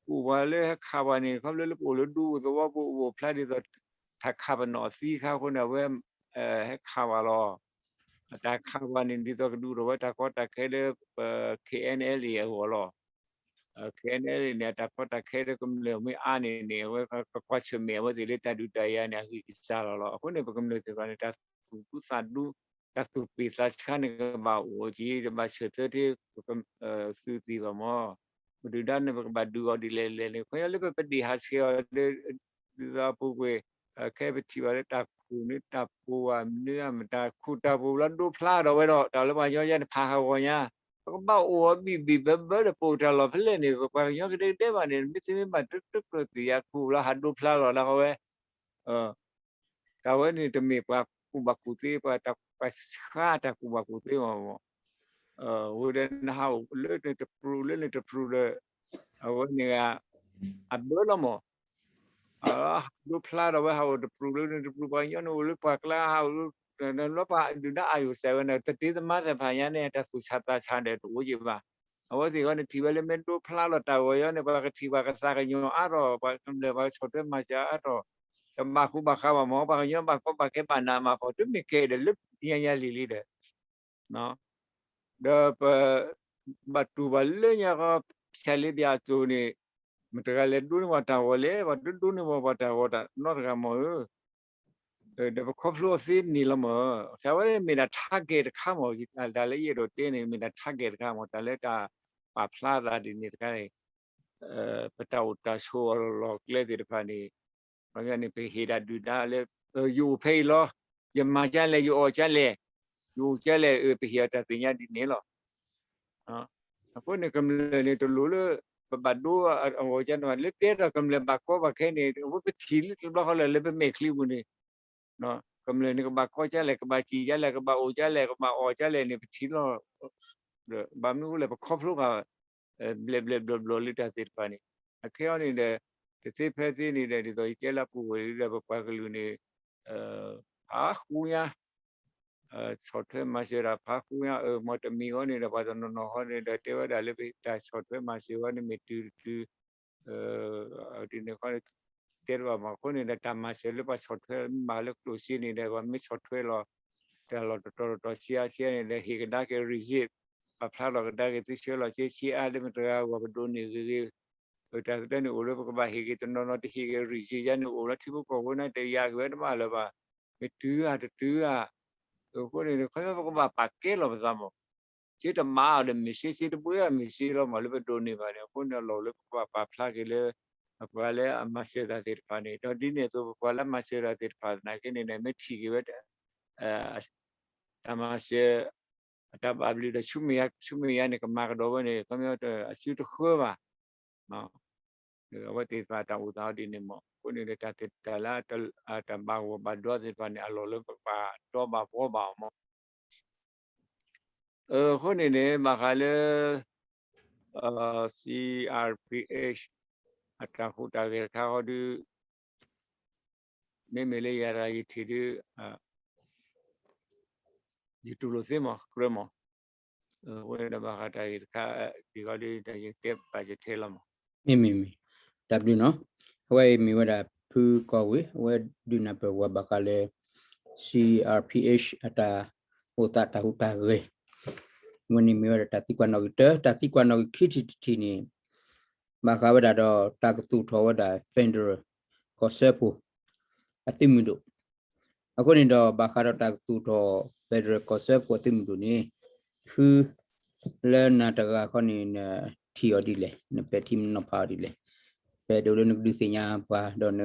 ကူၣ်ပှၤလၢဟဲခးပှၤန့ၣ် ခီဖျိလၢပအိၣ်လၢဒူသဝီပူၤအိၣ်ဖျါဒ်သိး တၢ်ခးပနီၣ်အသံအခါအဃိန့ၣ် အဝဲ ဟဲခးပှၤလီၤ. တၢ်ခးပှၤန့ၣ် ဒ်သိးကဒုးအိၣ်ထီၣ်ဝဲတၢ်ကီတၢ်ခဲလၢ ပ KNLA အဂီၢ်လီၤ. KNLA န့ၣ် အတၢ်ကီတၢ်ခဲလၢကမျၢၢ်မ့ၢ်အါန့ၣ်န့ၣ် အဝဲကကွၢ်ဆၢၣ်မဲာ်အဝဲသ့ၣ်လၢတၢ်ဒုးတၢ်ယၤန့ၣ် အဂံၢ်အစၢ်လီၤလီၤ. အဃိန့ၣ် ပကမျၢၢ်သ့ၣ်တဖၣ်န့ၣ် တၢ်သူၣ်ဒူသးဒူ တၢ်သူၣ်ပ့ၢ်သးဆါန့ၣ်ကဘၣ်အိၣ်က့ၤ တဘၣ်ဆၢထၢၣ်ထဲ သုးသ့ၣ်ဘၣ်မး. ပဒုၣ်ဒါန့ၣ် ပကဘၣ်ဒုးအီၤဒ်လဲၣ်လဲၣ်န့ၣ် ခီဖျိလၢပပဒ့ၣ်ဟးဆှဲးအီၤ ဒ်သိးအပူၤကွံာ် ခဲအံၤပထံၣ်ဘၣ်လၢတၢ်ခူၣ်န့ၣ် တၢ်ပူၤဘၣ်မနုၤ မတၤခူၣ်တၢ်ပူၤလၢဒိဖျါဒီးဝဲဒီး တၢ်လၢပှၤကညီယါန့ၣ် ဖးဟးဂီၤညါ ပကဘၣ်အိၣ်အီၤဘံၣ်ဘံၣ်ဘၢဘၢဒီး ပအိၣ်တၢ်လီၢ်ဖဲလဲၣ်န့ၣ် ပပှၤကညီကဒဲကဒဲဘၣ်န့ၣ် မ့ၢ်သ့မ့ၢ်ဘၣ်တကြၢးသ့ၣ်ညါ ခူၣ်လီၤဟးဒိဖျါလီၤလၢအဝဲ တၢ်ဝဲန့ၣ်တမ့ၢ်ပှၤကူၣ်ဘၣ်ကူၣ်သ့ ပှၤဆှါတၢ်ကူၣ်ဘၣ်ကူၣ်သ့မးမး, ဝဲဒီးနဟးအိၣ်လၢန့ၣ်တပြူၤလၢန့ၣ်တပြူၤဒီး အဝဲန့ၣ် အဘၢလီၤမး, ဟးဒိဖျါဒီးဝဲဟးအိၣ်တပြူၤလၢန့ၣ်တပြူၤ ပှၤကညီန့ၣ်အိၣ်လၢပှၤကျါဟးအိၣ်လၢ လၢပှၤဒုၣ်ဒါအါယိာ်စဲးဝဲန့ၣ် တတ့သမါသ့ၣ်တဖၣ်ညါန့ၣ် တၢ်သူၣ်ဆးသးဆးဒီးတအိၣ်က့ၤဘၣ်. အဝဲသ့ၣ်ဂီၢ်န့ၣ်ထံၣ်ဝဲလၢမ့ၢ်ဒိဖျါလီၤတၢ်ဂီၤယီၤန့ၣ် ပှၤကထံၣ်ပှၤကသးကညီၤအါထီၣ် ပှၤကမျၢၢ်ပှၤကဆီၣ်ထွဲမၤစၢၤအါထီၣ်, တဘၣ်ဃူဘၣ်ဃးဘၣ်မး ပှၤကညီဘၣ်ကီဘၣ်ခဲဘၣ်နးမး ပှၤတမ့ၢ်ကဲဒီးလၢညါညါလံၤလံၤဒီး ဒီးပ ဘၣ်တူၢ်ဘၣ်လၢညါဃီ ဆဲးလ့ပၠးအသိးန့ၣ် မတၤတဂၤလဲၤဒိန့ၢ်ပှၤတၢ်ဂီၤလဲၣ်, ပှၤတဒိန့ၢ်ပှၤတၢ်ဂီၤနီတဂၤမးဧၢ, ဒီးပခီဖျိအီၤသ့န့ၣ်လီၤမး, အဝဲမ့ၢ်ဒၣ် target တခါမး, တၢ်လၢယအဲၣ်ဒိးတဲန့ၣ် မ့ၢ်ဒၣ် target တခါမး, တၢ်လၢတၢ်ပာ်ဖျါသးဒ်န့ၣ်တခါန့ၣ် ပတၢ်အိၣ်တၢ်ဆိးအလီၢ်ကျဲသ့ၣ်တဖၣ်န့ၣ် ခီပညီန့ၣ် ပဟ့ၣ်ဒၣ်ဒုၣ်ဒါလၢ ယအိၣ်ဖဲအံၤလီၤ, ယမၤကလဲၣ်, ယအီၣ်ကလဲၣ်, ယအိၣ်ကလဲၣ်, ပဟ့ၣ်အီၤတၢ်သ့ၣ်ညါဒ်န့ၣ်လီၤ. အဃိန့ၣ် ကမျၢၢ်န့ၣ်တလိၣ်လၢ ပဘၣ်ဒိအဂီၢ်ကန့ၣ်ဘၣ်, လၢတဲဒီးကမျၢၢ်ဘၣ်ကီဘၣ်ခဲန့ၣ် အဝဲပထံၣ်လၢတဘျီဃီလၢ လၢပမဲာ်ချံပူၤန့ၣ် ကမျၢၢ်န့ၣ် ကဘၣ်ကီကလဲၣ်, ကဘၣ်စံၣ်ကလဲၣ်, ကဘၣ်အီၣ်ကလဲၣ်, ကဘၣ်အီၣ်ကလဲၣ်န့ၣ် ပထံၣ်လီၤ. ဘၣ်မနုၤအဃိလဲၣ် ပခီဖျိဃာ် ဘျဲၣ်ဘျဲၣ်ဘျီဘျီလၢတၢ်သ့ၣ်တဖၣ်န့ၣ် အခဲအံၤန့ၣ်ဒီး တသ့ဖဲသ့န့ၣ်ဒီး ဒ်သိးယတဲလၢပူၤဝဲဒီး ပပှၤကလုာ်န့ၣ် ဖးဃူညါ ဆီၣ်ထွဲမၤစၢၤတၢ်ဖးဃူညါ အၢ မ်တမံၤဃီန့ၣ်ဒီး ပှၤတနီၤနီၤဃီန့ၣ်ဒီး တဲဝဲဒၣ်လၢပတၢ်ဆီၣ်ထွဲမၤစၢၤဝဲန့ၣ်မ့ၢ်တုၤတတုၤ ဒ်န့ၣ်ဃီ တဲတဘၣ်မး အဃိန့ၣ်ဒီး တၢ်မၤစၢၤလၢပှၤဆီၣ်ထွဲမၤလၢကျိၣ်စ့န့ၣ်ဒီး ပှၤမ့ၢ်ဆီၣ်ထွဲလီၤ တၢ်လီၢ်တတီၤတတီၤဆံးအါဆံးန့ၣ်ဒီး ဟ့ၣ်ကဒါက့ၤ receipt ပာ်ဖျါလီၤကဒါက့ၤ သုဆှၢလီၤစ့ဆံးအါလၢမတၤတဂၤအဂီၢ် ပဒိးန့ၢ်ဂ့ၤဂ့ၤ တၢ်သ့ၣ်တဖၣ်န့ၣ်အိၣ်လၢပကဘၣ်ဟ့ၣ်က့ၤတနီၤနီၤ တဟ့ၣ်က့ၤ receipt ယါန့ၣ်အိၣ်လၢထံဖိကီၢ်ဖိန့ၣ် တယာ်က့ၤဝဲတဘၣ်လၢၤဘၣ်. မ့ၢ်တုၤဧါတတုၤဧါ အဃိန့ၣ် ခီဖျိပကဘၣ်ပာ်ကဲလီၤပသးမး စ့တမၤအီၤဒီးမ့ၢ်စ့ စ့တဘှ့အီၤမ့ၢ်စ့လီၤမး လၢပဒိးန့ၢ်ဘၣ်န့ၣ် အဃိန့ၣ် အလီၢ်လၢပကဘၣ်ပာ်ဖျါက့ၤလၢ ပပှၤလၢအမၤစၢၤတၢ်သ့ၣ်တဖၣ်န့ၣ် ဒီးဒ်န့ၣ်အသိး ပပှၤလၢအမၤစၢၤတၢ်သ့ၣ်တဖၣ်သနာ်က့န့ၣ် မ့ၢ်ထံၣ်က့ၤဝဲ တၢ်မၤစၢၤ အတၢ်ဘၣ်ဘျုးဒီး ဆူမဲာ်ညါ ဆူမဲာ်ညါန့ၣ် ကမၤကဒီးဝဲန့ၣ် ခီဖျိအစုတဃၢဘၣ် အဝဲသ့ၣ်တဖၣ်တၢ်အိၣ်သးအီၤဒ်န့ၣ်မး အဃိန့ၣ်ဒီး တၢ်သ့ၣ်တၢ်လၢ တၢ်ဘၣ်ဂီၢ်ဘၣ်ဒွးသ့ၣ်တဖၣ်န့ၣ် အလီၢ်လၢပကဘၣ်တီဘၣ်ဘှီဘၣ်အီၤမး အဃိန့ၣ်န့ၣ် ဘၣ်ဃးလၢ CRPH အတၢ်ဟူးတၢ်ဂဲၤတခါဃီဒု မ့မ့ၢ်လၢယၤတဂၤယထံၣ်ဒု ယတူၢ်လိာ်သ့မး ကြၢးမး အဝဲဒၣ်ဘၣ်ဃးတၢ်ဂ့ၢ်တခါ ဒ်ဃီဒု တၢ်ယတဲဘၣ်ယထဲလီၤမး မ့မ့ၢ်မ့ၢ် တၢ်ဘျုးနီၤ အဝဲအံၤမ့ၢ်ဝဲဒၣ်ဖုကီၢ်ဝ့ၢ် အဝဲဒုးနၢ်ပၢၢ်ဝဲဘၣ်ဃးလၢ CRPH အတၢ်အိၣ်သးတၢ်ဟူးတၢ်ဂဲၤ အဝဲန့ၣ်မ့ၢ်ဝဲဒၣ်တၢ်သံကွၢ်နီၣ်ဂံၢ်တၢ တၢ်သံကွၢ်နီၣ်ဂံၢ်ခံထံၣ်တထံၣ်န့ၣ် ဘၣ်ဃးဝဲဒၣ်ဒီးတၢ်ကသူၣ်ထီၣ်ဝဲဒၣ် federal ကီၢ်စၢဖှိၣ် အသုးမုၢ်ဒိၣ် အဃိန့ၣ်ဒီး ဘၣ်ဃးဒီးတၢ်ကသူၣ်ထီၣ် federal ကီၢ်စၢဖှိၣ်အသုးမုၢ်ဒိၣ်န့ၣ် ဖု လၢနၤတဂၤခီန့ၣ် နထံၣ်အီၤဒ်လဲၣ် နပဲာ်ထံနီၤဖးအီၤဒ်လဲၣ် ပအဲၣ်ဒိးလၢနကဒုးသ့ၣ်ညါပှၤ ဒီးနက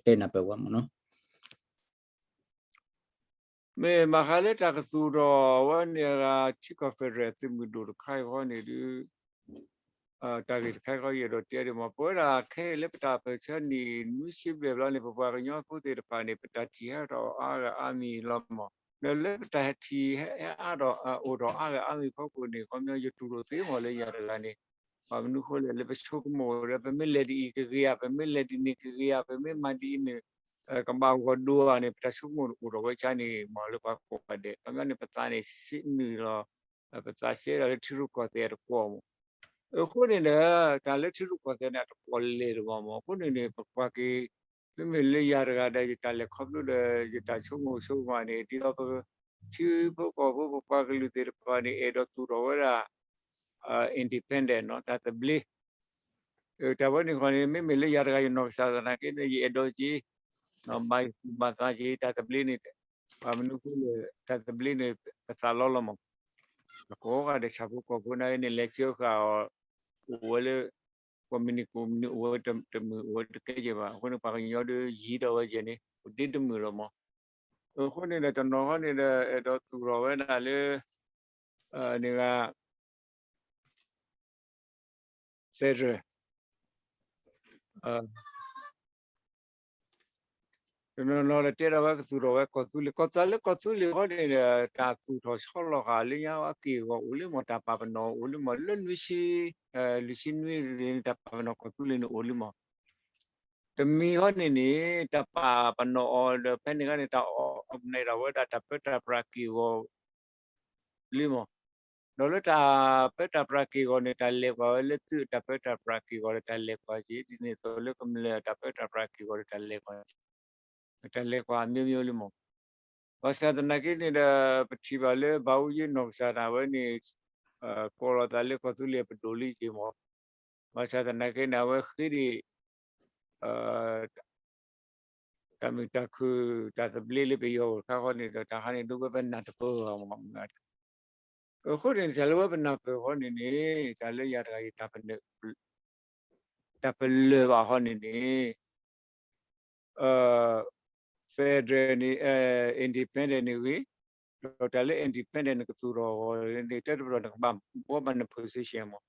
တဲနၢ်ပၢၢ်ပှၤမ့ၢ်နီၤ မ့ၢ်ဘၣ်ဃးလၢတၢ်ကသူၣ်ထီၣ်ဝဲန့ၣ် ထံကီၢ် federal သုးမုၢ်ဒိၣ်တခါအံၤဃီန့ၣ်ဒု တၢ်ဂ့ၢ်တခါအံၤဃီ ယအဲၣ်ဒိးတဲဒ်မး ပဝဲဒၣ်ခဲအံၤလၢပတၢ်ပၢၢ်ဆၢနံၣ်နွံဆံဘျဲၣ်ဘျီန့ၣ် ပပှၤကညီဖိသ့ၣ်တဖၣ်န့ၣ် ပတၢ်ထံၣ်ဟဲထီၣ်အါဂၤအါမံၤလီၤမး ဒီးလၢပတၢ်ထံၣ်ဟဲအါထီၣ်အိၣ်ထီၣ်အါဂၤအါမံၤဖီခိၣ်န့ၣ် ခီပညီယတူၢ်လိာ်သ့မးလၢယၤတဂၤန့ၣ် ဘၣ်မနုၤအဃိလဲၣ် လၢပဆိကမိၣ်ဒီး ပမ့ၢ်လဲၤဒ်အံၤကဂ့ၤဧါ ပမ့ၢ်လဲၤဒ်န့ၣ်ကဂ့ၤဧါ ပမ့ၢ်မၤဒ်အံၤန့ၣ် ကဘၣ်ဂီၢ်ဒိၣ်ဧါန့ၣ် ပတၢ်ဆိကမိၣ်အိၣ်ထီၣ်ဝဲဆါန့ၣ် မ့ၢ်လၢပှၤကိးဂၤဒဲး ခီပညီန့ၣ် ပသးန့ၣ်စံးနုာ်လီၤ ပသးစဲဒီးလၢထံရူၢ်ကီၢ်သဲးအတကွီၢ်မး အဃိန့ၣ်ဒီး တၢ်လၢထံရူၢ်ကီၢ်သဲးန့ၣ် အတကွီၢ်လဲၢ်တဘၣ်မး အဃိန့ၣ်န့ၣ် ပကွၢ်က့ၤ မ့မ့ၢ်လၢယၤတဂၤဒီး ယတၢ်လဲၤခီဖျိဒီး ယတၢ်ဆိကမိၣ်ဆိကမးန့ၣ် ဒ်သိးပ ထံဖိကီၢ်ဖိပပှၤကလုာ်သ့ၣ်တဖၣ်န့ၣ် အဲၣ်ဒိးသူၣ်ထီၣ်ဝဲဒၣ် independent နီၤ တၢ်သဘျ့ တၢ်ဝဲန့ၣ်ဃီန့ၣ် မ့မ့ၢ်လၢယၤတဂၤယနီၢ်ကစၢ်သနာ်က့န့ၣ် ယအဲၣ်ဒိးက့ၤ ဘၣ်ယသူၣ်ဘၣ်သးက့ၤ တၢ်သဘျ့န့ၣ် ဘၣ်မနုၤအဃိလဲၣ် တၢ်သဘျ့န့ၣ် ပသးလီလီၤမး ပကိးဂၤဒဲးဆၣ်ဖိကီၢ်ဖိန့ၣ် လဲၤစၢဃာ်အီၤ အိၣ်ဝဲလၢ ကိးမုၢ်နံၤကိးမုၢ်နံၤ အိၣ်ဝဲတမုာ်အိၣ်ဝဲတကဲယဲၢ်ဘၣ် အဃိန့ၣ် ပှၤကညီဒီးယံၤဒီးဝဲယဲၢ်န့ၣ် အိၣ်ဒ့တမုာ်လီၤမး အဃိန့ၣ်ဒီးတနီၤဃီန့ၣ်ဒီး အဲၣ်ဒိးသူၣ်ထီၣ်ဝဲဒၣ်လၢ န့ၣ်ဂၤ federal တနီၤနီၤဒီးတဲဒၣ်ဝဲကသူၣ်ထီၣ်ဝဲကီၢ်သူလ့ၤ, ကီၢ်သူလ့ၤ ကီၢ်သူလ့ၤဃီန့ၣ်ဒီး တၢ်သူၣ်ထီၣ်ဆီလီၤဃာ်လၢညါအက့ၢ်အဂီၤအိၣ်လံမး, တၢ်ပာ်ပနီၣ်အိၣ်လံမး, လၢနွံဆံ, လွံၢ်ဆံနွံန့ၣ် တၢ်ပာ်ပနီၣ်ကီၢ်သူလ့ၤန့ၣ်အိၣ်လံမး. တမံၤဃီန့ၣ်န့ၣ် တၢ်ပာ်ပနီၣ်အီၤဒီး ဖဲန့ၣ်ခါန့ၣ် တၢ်အီၣ်ကနဲၣ်ဒၣ်ဝဲဒၣ်တၢ်ပၢတၢ်ပြးက့ၢ်အဂီၤ လံမး. ဒီးလၢတၢ်ပၢတၢ်ပြးက့ၢ်အဂီၤန့ၣ် တၢ်လဲၤကွၢ်ဝဲလၢသုးတၢ်ပၢတၢ်ပြးက့ၢ်အဂီၤဒီး တၢ်လဲၤကွၢ်က့ၤ ဒ်န့ၣ်အသိးလၢကမျၢၢ်တၢ်ပၢတၢ်ပြးက့ၢ်အဂီၤဒီး တၢ်လဲၤကွၢ်, တၢ်လဲၤကွၢ်အမျိုးမျိုးလံမး. ဘၣ်ဆၣ်သနာ်က့န့ၣ်ဒီး ပထံၣ်ဘၣ်လၢဘၣ်အူယ့နီၢ်ကစၢ်ဒၣ်ဝဲန့ၣ် ကိးလီၤသးလၢကီၢ်သူလ့ၤပဒိၣ်လံက့ၤမး. ဘၣ်ဆၣ်သနာ်က့န့ၣ် အဝဲဃ့ဒံး တၢ်မုာ်တၢ်ခုၣ်တၢ်သဘျ့လၢပယီၤအိၣ်တခါဃီန့ၣ်ဒီး တၢ်ခါန့ၣ်ဒုးဝဲပနၢ်တပၢၢ်ဘၣ်မး. အဃိန့ၣ် တၢ်လၢဝဲပနၢ်ပၢၢ်ဃီန့ၣ်န့ၣ် တၢ်လၢယၤတဂၤအံၤ တၢ်ပလၢၢ်ဘၣ်ဃီန့ၣ်န့ၣ် federal န့ၣ် independent န့ၣ်ဂ့ၤ, ဒီးတၢ်လၢ independent နကသူၣ်ထီၣ်အဂီၢ်န့ၣ် တၢ်တပတီၢ်နကဘၣ်ဘှီဘၣ်န position မး. ခီ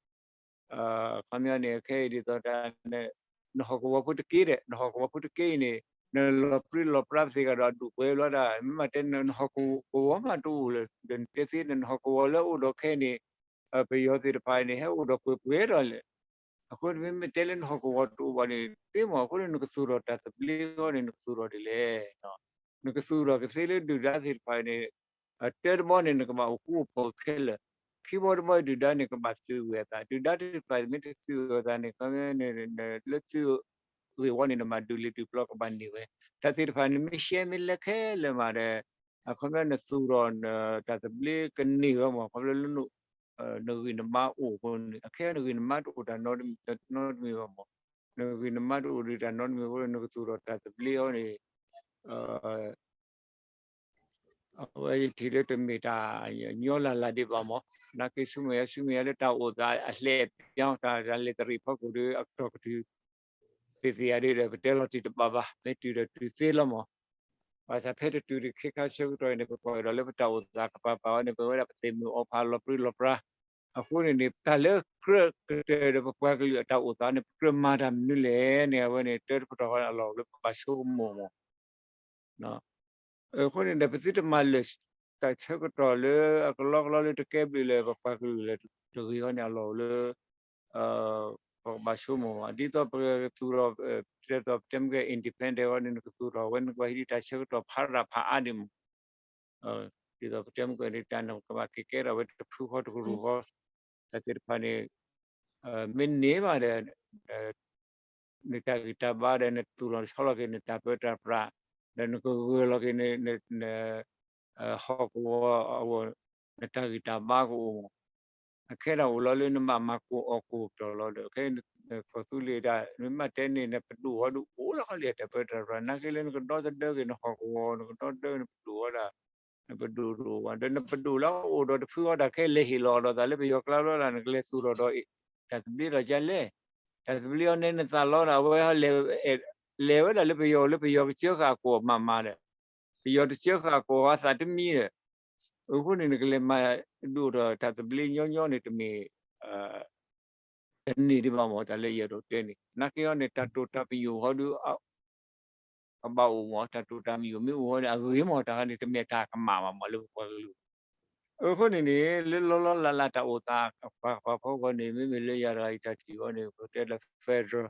ပညီန့ၣ် ခဲအံၤဒ်သိးတၢ် နဟီၣ်ကဝီၤဖိတက့ဒီး နဟီၣ်ကဝီၤဖိတက့အံၤန့ၣ် နလီၤပြံလီၤပြါပသ့ၣ်ကဒီးအဒူၣ်ပှဲၤလီၤဒၣ် မ့ၢ်မးတဲနဟီၣ်ကဝီၤမးတအိၣ်လၢၤ ဒီးနတဲသ့ နဟီၣ်ကဝီၤလၢအိၣ်ဒီးခဲအံၤန့ၣ် ပယီၤသ့ၣ်တဖၣ်အံၤန့ၣ် ဟဲအိၣ်ဒီးကွ့ၢ်ပှဲၤဒီးလဲၣ်. အဃိန့ၣ်မ့မ့ၢ်တဲလၢနဟီၣ်ကဝီၤတအိၣ်ဘၣ်န့ၣ် သ့မး အဃိန့ၣ် နကသူၣ်ထီၣ်တၢ်သဘျ့ဃီန့ၣ် နကသူၣ်ထီၣ်ဒ်လဲၣ်. နကသူၣ်ထီၣ်ကသ့လၢဒုၣ်ဒါသ့ၣ်တဖၣ်အံၤန့ၣ် တၢတဘီန့ၣ် နကဘၣ်အိၣ်ဃူအိၣ်ဖိးခဲလၢာ်, ခံဘီတဘီဒုၣ်ဒါန့ၣ် ကဘၣ်သုးဂ့ၤအသး, ဒုၣ်ဒါသ့ၣ်တဖၣ်မ့ၢ်တသုးဂ့ၤအသးန့ၣ် ခီပညီန့ၣ် လၢသုးဂ့ၢ်ဝီန့ၣ် နဘၣ်ဒုးလ့ၤတုၤပျီကဘၣ်န့ၢ်ဝဲ, တၢ်သ့ၣ်တဖၣ်န့ၣ် မ့ၢ်ရှဲမ့ၢ်လဲခဲလၢာ်မးဒီး အခီပညီနသူၣ်ထီၣ်တၢ်သဘျ့ကန့ၢ်ဝဲမး ခီဖျိလၢ နဂံၢ်နဘါအိၣ်အဃိန့ၣ် အခဲအံၤနဂံၢ်နဘါတအိၣ်တၢ်နီတမံၤဘၣ်မး, နဂံၢ်နဘါတအိၣ်ဒံးတၢ်နီတမံၤအဃိန့ၣ် နကသူၣ်ထီၣ်တၢ်သဘျ့အီၤန့ၣ် အဝဲယထံၣ်လၢတမ့ၢ်တၢ်ညီလၢ်လၢ်ဒံးဘၣ်မး, နာ်က့ဆူမဲာ်ညါဆူမဲာ်ညါလၢတၢ်အိၣ်သးအလှဲၣ်အပျီ တၢ်လဲၤတရံးဖီခိၣ်ဒီး အကတီၢ်ကတုၤ သ့ၣ်သ့ၣ်ယၤဒ်ဒီး ပတဲလီၤတံၢ်တဘၣ်ဘၣ်, မ့ၢ်တုၤဒီးတုၤသ့လီၤမး. ဘၣ်ဆၣ်ဖဲတတုၤတခ့ခါဆၢကတီၢ်အံၤန့ၣ် ပကွၢ်ကဒီးလၢပတၢ်အိၣ်သးကပၤပၤဝဲန့ၣ် ပဝဲဒၣ်ပသ့ၣ်မုၢ်အီၣ်ဖးလီၤပြံလီၤပြါ, အဃိန့ၣ်န့ၣ် တၢ်လၢကြၢးကတၢၢ်ဒီးပပှၤကလုာ်အတၢ်အိၣ်သးန့ၣ် ပကြၢးမၤတၢ်မနုၤလဲၣ်န့ၣ် အဝဲန့ၣ် တၢတပတီၢ်ဃီန့ၣ် အလီၢ်အိၣ်လၢပဘၣ်ဆိကမိၣ်မး အဃိန့ၣ်ဒီး ပသုတမၤလၢာ်တၢ်ဆၢကတီၢ်လၢအကလီကလီလၢတကဲဘျုးလၢပပှၤကလုာ်လၢတဂ့ၤဃီန့ၣ် အလီၢ်အိၣ်လၢ ပကဘၣ်ဆိကမိၣ်မး. ဒ်သိးပကသူၣ်ထီၣ် တဲသိးပတဲမ့ၢ်ကဲ independent ဃီန့ၣ် နကသူၣ်ထီၣ်ဝဲ နကဘၣ်ဟံးဒံးတၢ်ဆၢကတီၢ်ဖးဒၣ်ဖးအါဒံးမး ဒ်သိးပတဲမ့ၢ်ကဲန့ၣ် တၢ်နကဘၣ်က့ၤကဲထီၣ်ဝဲတဖုဃီတကရူၢ်ဃီ တၢ်သ့ၣ်တဖၣ်န့ၣ် မ့ၢ်န့ၢ်ဘၣ်ဒီး နတၢ်ဂံၢ်တၢ်ဘါဒီး နသူၣ်လီၤဆီလီၤက့ၤနတၢ်ပၢတၢ်ပြး ဒီးနကဂၢၢ်လီၤက့ၤ ဟီၣ်ကဝီၤအဂီၢ် နတၢ်ဂံၢ်တၢ်ဘါကအိၣ်မး. အခဲဒၣ်အိၣ်လီၤလၢနဘၣ်မၤကိၢ်အီၣ်ကိၢ်ပတီၢ်လီၤဒီး ခဲကီၢ်သူလ့ၤဒၣ် မ့ၢ်မးတဲန့ၣ် နပဒိၣ်ဃီဒုးအိၣ်လီၤဃီလံ တၢ်ပၢတၢ်ပြး နာ်က့လၢနကဒီသဒၢက့ၤနဟီၣ်ကဝီၤ နကဒီသဒၢနပဒိၣ်ဃီဒၣ် နပဒိၣ်တအိၣ်ဘၣ် ဒီးနပဒိၣ်လၢအအိၣ်ဒီးတဖုဃီတၢ်ခဲလၢာ်ဟ့ၣ်လီၤဒီးသးလၢပယီၤကျါဘျီဒၣ် နကလဲၤသူၣ်ထီၣ်ဒီး တၢ်သဘျ့ဒီးကလဲၣ် တၢ်သဘျ့အီၤန့ၣ်နသးလီဒၣ် အဝဲ လဲၤဝဲဒၣ်လၢပယီၤလၢပယီၤကစၢဃာ်အကိာ်မးမးဒီး ပယီၤတစၢဃာ်အကိာ်ဃီသးတမံဒီး အဃိန့ၣ် နကလဲၤမၤဒိၣ်ဒီးတၢ်သဘျ့ညီညီန့ၣ် တမ့ၢ် တန့ၢ်ဒံးဘၣ်မး တၢ်လၢယအဲၣ်ဒိးတဲန့ၣ် နာ်က့အီၤန့ၣ် တၢ်တိာ်တၢ်ပညိၣ်ဃီဒုး ကဘၣ်အိၣ်မး တၢ်တိာ်တၢ်ပညိၣ်မ့ၢ်အိၣ်ဃီန့ၣ် အဂ့ၤမး တၢ်ခါန့ၣ် တမ့ၢ်တၢ်ကမၣ်ဘၣ်မး လၢပပှၤကလုာ် အဃိန့ၣ်န့ၣ် လၢလီၤလီၤလးလးတၢ်အိၣ်သး ပှၤပှၤဖီဃီန့ၣ် မ့မ့ၢ်လၢယၤတဂၤအံၤတၢ်ထံၣ်ဃီန့ၣ် ပတဲလၢ federal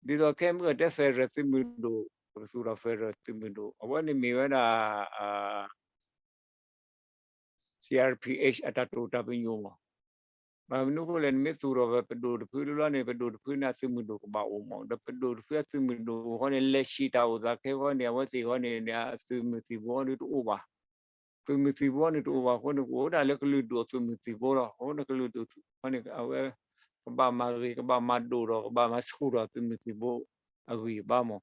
ဒ်သိးခဲမုၢ်တဲ federal သုးမုၢ်ဒိၣ် ပကသူၣ်ထီၣ် federal သုးမုၢ်ဒိၣ် အဝဲန့ၣ်မ့ၢ်ဝဲဒၣ် CRPH အတၢ်တိာ်တၢ်ပညိၣ်မး. ဘၣ်မနုၤအဃိလဲၣ် နမ့ၢ်သူၣ်ထီၣ်ဝဲပဒိၣ်တဖုလၢလီၤန့ၣ် ပဒိၣ်တဖုန့ၣ် အသုးမုၢ်ဒိၣ်ကဘၣ်အိၣ်မး ဒီးပဒိၣ်တဖုအသုးမုၢ်ဒိၣ်အဃိန့ၣ် လဲၤဆံးတၢ်အိၣ်သးခဲဃီန့ၣ် အဝဲသ့ၣ်ဃီန့ၣ် အသုးမုၢ်သံၣ်ဘိဃီဒုးတအိၣ်ဘၣ်. သုးမုၢ်သံၣ်ဘိန့ၣ်တအိၣ်ဘၣ်အဃိန့ၣ် ကအိၣ်ဝဲဒၣ်လၢကလုာ်ဒူၣ်အသုးမုၢ်သံၣ်ဘိလီၤ. အဃိန့ၣ်အဝဲ ကဘၣ်မၤဂ့ၤ ကဘၣ်မၤဒိၣ်ဒီး ကဘၣ်မၤဆူၣ်ထီၣ်သုးမုၢ်သံၣ်ဘိအဂံၢ်အဘါမး.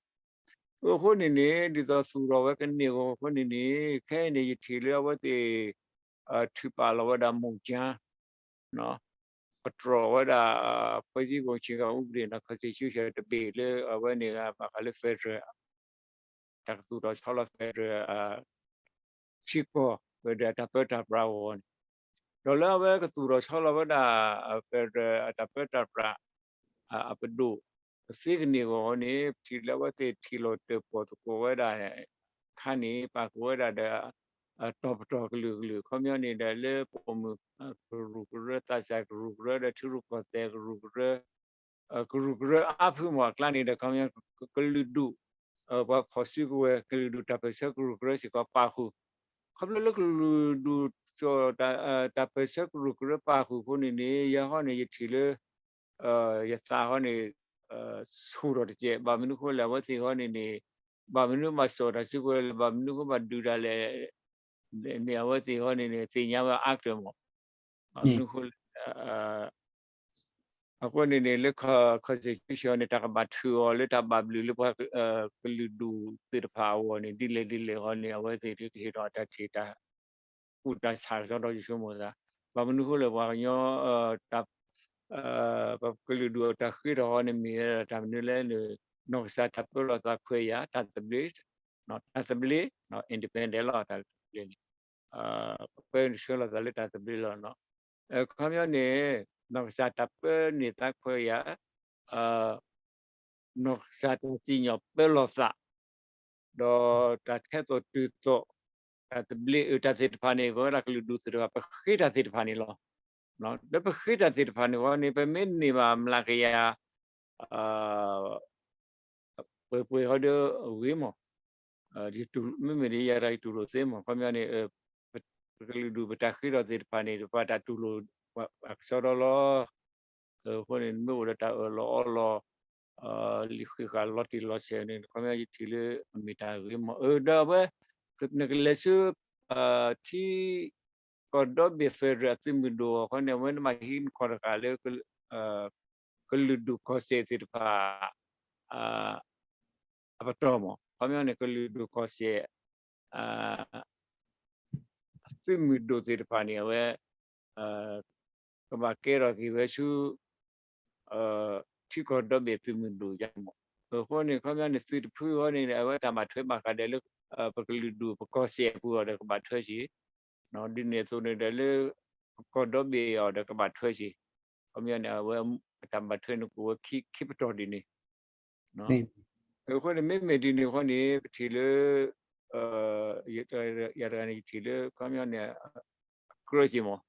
အဃိန့ၣ်န့ၣ် ဒ်သိးသူၣ်ထီၣ်ဝဲကန့ၢ်အဂီၢ်အဃိန့ၣ်န့ၣ် ခဲအံၤန့ၣ် ယထံၣ်လၢအဝဲသ့ၣ် ထုးပာ်လီၤဝဲဒၣ် မုၢ်ကၠါ ကတြီၢ်ဝဲဒၣ် ဖွဲ့စည်းပုံအခြေခံဥပဒေ ဒီး constitution တဘ့ၣ်လၢအဝဲန့ၣ် ဘၣ်ဃးလၢ federal တၢ်ကသူၣ်ထီၣ်ဆီလီၤ federal ထံကီၢ် federal တၢ်ပၢတၢ်ပြးအဂီၢ်န့ၣ် ဒီးလၢအဝဲကသူၣ်ထီၣ်ဆီလီၤဝဲဒၣ် federal အတၢ်ပၢတၢ်ပြး အပဒိၣ် ပသ့ကန့ၢ်အဂီၢ်န့ၣ် ပထံၣ်လၢအဝဲသ့ၣ်ထံၣ်လိာ်တၢၣ်ပီၣ်သကိးဝဲဒၣ် ခါန့ၣ် ပာ်ဃုာ်ဝဲဒၣ်ဒီး တီၤပတီၢ်ကလုာ်ကလုာ် ခီပညီန့ၣ်ဒီးလၢပိာ်မုၣ်ကရူၢ်ကရၢ သးစၢ်ကရူၢ်ကရၢ ဒီးထံရူၢ်ကီၢ်သဲးကရူၢ်ကရၢ ကရူၢ်ကရၢအါဖုမ့ၢ်အကျါန့ၣ်ဒီး ခီပညီ ကလုာ်ဒူၣ် ပှၤဖီၣ်စုကဝဲၤ ကလုာ်ဒူၣ်တၢ်ပၢၢ်ဆၢကရူၢ်ကရၢစ့ၢ်ကီးပာ်ဃုာ်, ခီဖျိလၢကလုာ်ဒူၣ် တၢ်ပၢၢ်ဆၢကရူၢ်ကရၢပာ်ဃုာ်အဃိန့ၣ်န့ၣ် ယၤဃီန့ၣ် ယထံၣ်လၢ ယသးဃီန့ၣ် ဆူၣ်ထီၣ်တစဲး ဘၣ်မနုၤဃိလဲၣ် အဝဲသ့ၣ်ဃီန့ၣ်န့ၣ် ဘၣ်မနုၤဘၣ်စီၣ်တၢ်စုကဝဲၤလဲၣ် ဘၣ်မနုၤဃိဘၣ်ဒုးတၢ်လဲၣ်န့ၣ် အဝဲသ့ၣ်ဃီန့ၣ်န့ၣ် သ့ၣ်ညါဝဲအါကတၢၢ်မး, ဘၣ်မနုၤဃိလဲၣ် အဃိန့ၣ်န့ၣ် လၢ constitution န့ၣ် တၢ်ကဘၣ်ထုးအီၤလၢတၢ်ဘၣ်ဘျုးလၢပှၤကလုာ်ဒူၣ်သ့ၣ်တဖၣ်အဂီၢ်န့ၣ် ဒ်လဲၣ်ဒ်လဲၣ်ဃီန့ၣ် အဝဲသ့ၣ်ကဟ့ၣ်ထီၣ်တၢ်ထံၣ်တၢ် ကူၣ်တၢ်ဆးကစီဒီယဆိကမိၣ်သး, ဘၣ်မနုၤဃိလဲၣ် ပှၤကညီ ပကလုာ်ဒူၣ်အတၢ်ဃ့ထီၣ်ဃီန့ၣ်မ့ၢ်ဝဲဒၣ်တၢ်မနုၤလဲၣ်န့ၣ် နီၢ်ကစၢ်တၢ်ပၢလီၤသးခွဲးယာ် တၢ်သဘျ့, တၢ်သဘျ့ independent လီၤ တၢ်သဘျ့န့ၣ် ပကွဲဆှၢလီၤသးလၢတၢ်သဘျ့လီၤ. ခီပညီန့ၣ် နီၢ်ကစၢ်တၢ်ပၢန့ၢ်သးခွဲးယာ် နီၢ်ကစၢ်တၢ်စံၣ်ညီၣ်ပၢလီၤသး ဒီးတၢ်ထဲသိးတုၤသိး တၢ်သဘျ့အတၢ်သ့ၣ်တဖၣ်န့ၣ် ပဝဲဒၣ်ကလုာ်ဒူၣ်သ့ၣ်တဖၣ် ပဃ့တၢ်သ့ၣ်တဖၣ်န့ၣ်လီၤ. လၢပဃ့တၢ်သ့ၣ်တဖၣ်န့ၣ်ဃီန့ၣ် ပမ့ၢ်န့ၢ်ဘၣ်မျးကယၤ ပှဲၤပှဲၤဃီဒီးအဂ့ၤမး, မ့မ့ၢ်ဒ်ယၤတၢ်တူၢ်လိာ်သ့မး ခီပညီန့ၣ် ပကလုာ်ဒူၣ်ပတၢ်ဃ့ထီၣ်သ့ၣ်တဖၣ်န့ၣ် ပှၤတၢ်တူၢ်လိာ် အကစီဒီလီၤ. အဃိန့ၣ် မ့ၢ်အိၣ်ဒီးတၢ်အၢၣ်လီၤအီလီၤ လံာ်ဃံးဃာ်လီၤတံၢ်လီၤဆဲးန့ၣ် ခီပညီယထံၣ်လၢအမ့ၢ်တၢ်ဂ့ၤမး ဒီးအဝဲ နကလဲၤဆူ ထံကီၢ်ဒီဘ့ၣ် federal အသုးမုၢ်ဒိၣ်အဃိန့ၣ် အဝဲန့ၣ်ဘၣ်ဟံးနခီၣ်တဃာ်လၢ ကလုာ်ဒူၣ်ကီၢ်စဲၣ်သ့ၣ်တဖၣ် အပတီၢ်မး ခီပညီန့ၣ် ကလုာ်ဒူၣ်ကီၢ်စဲၣ် အသုးမုၢ်ဒိၣ်သ့ၣ်တဖၣ်န့ၣ် အဝဲ ကဘၣ်ကဲထီၣ်က့ၤဝဲဆူ ထံကီၢ်ဒီဘ့ၣ်သုးမုၢ်ဒိၣ်ယါမး. အဃိန့ၣ် ခီပညီန့ၣ် သုးတဖုဃီန့ၣ် အဝဲတၢ်ဘၣ်ထွဲဘၣ်ဃးဒီးလၢ ပကလုာ်ဒူၣ်ပကီၢ်စဲၣ်အပူၤအီၤဒီးကဘၣ်ထွဲက့ၤ ဒ်န့ၣ်အသိးန့ၣ်ဒီးလၢ ကီၢ်ဒီဘ့ၣ်အီၤဒီးကဘၣ်ထွဲက့ၤ ခီပညီန့ၣ် အဝဲအတၢ်ဘၣ်ထွဲန့ၣ်ကအိၣ်ဝဲခံပတီၢ်ဒ်န့ၣ် အဃိန့ၣ် မ့မ့ၢ်ဒ်န့ၣ်အဃိန့ၣ် ပထံၣ်လၢ ယၤတဂၤန့ၣ် ယထံၣ်လၢ ခီပညီန့ၣ် အကြၢးက့ၤမး,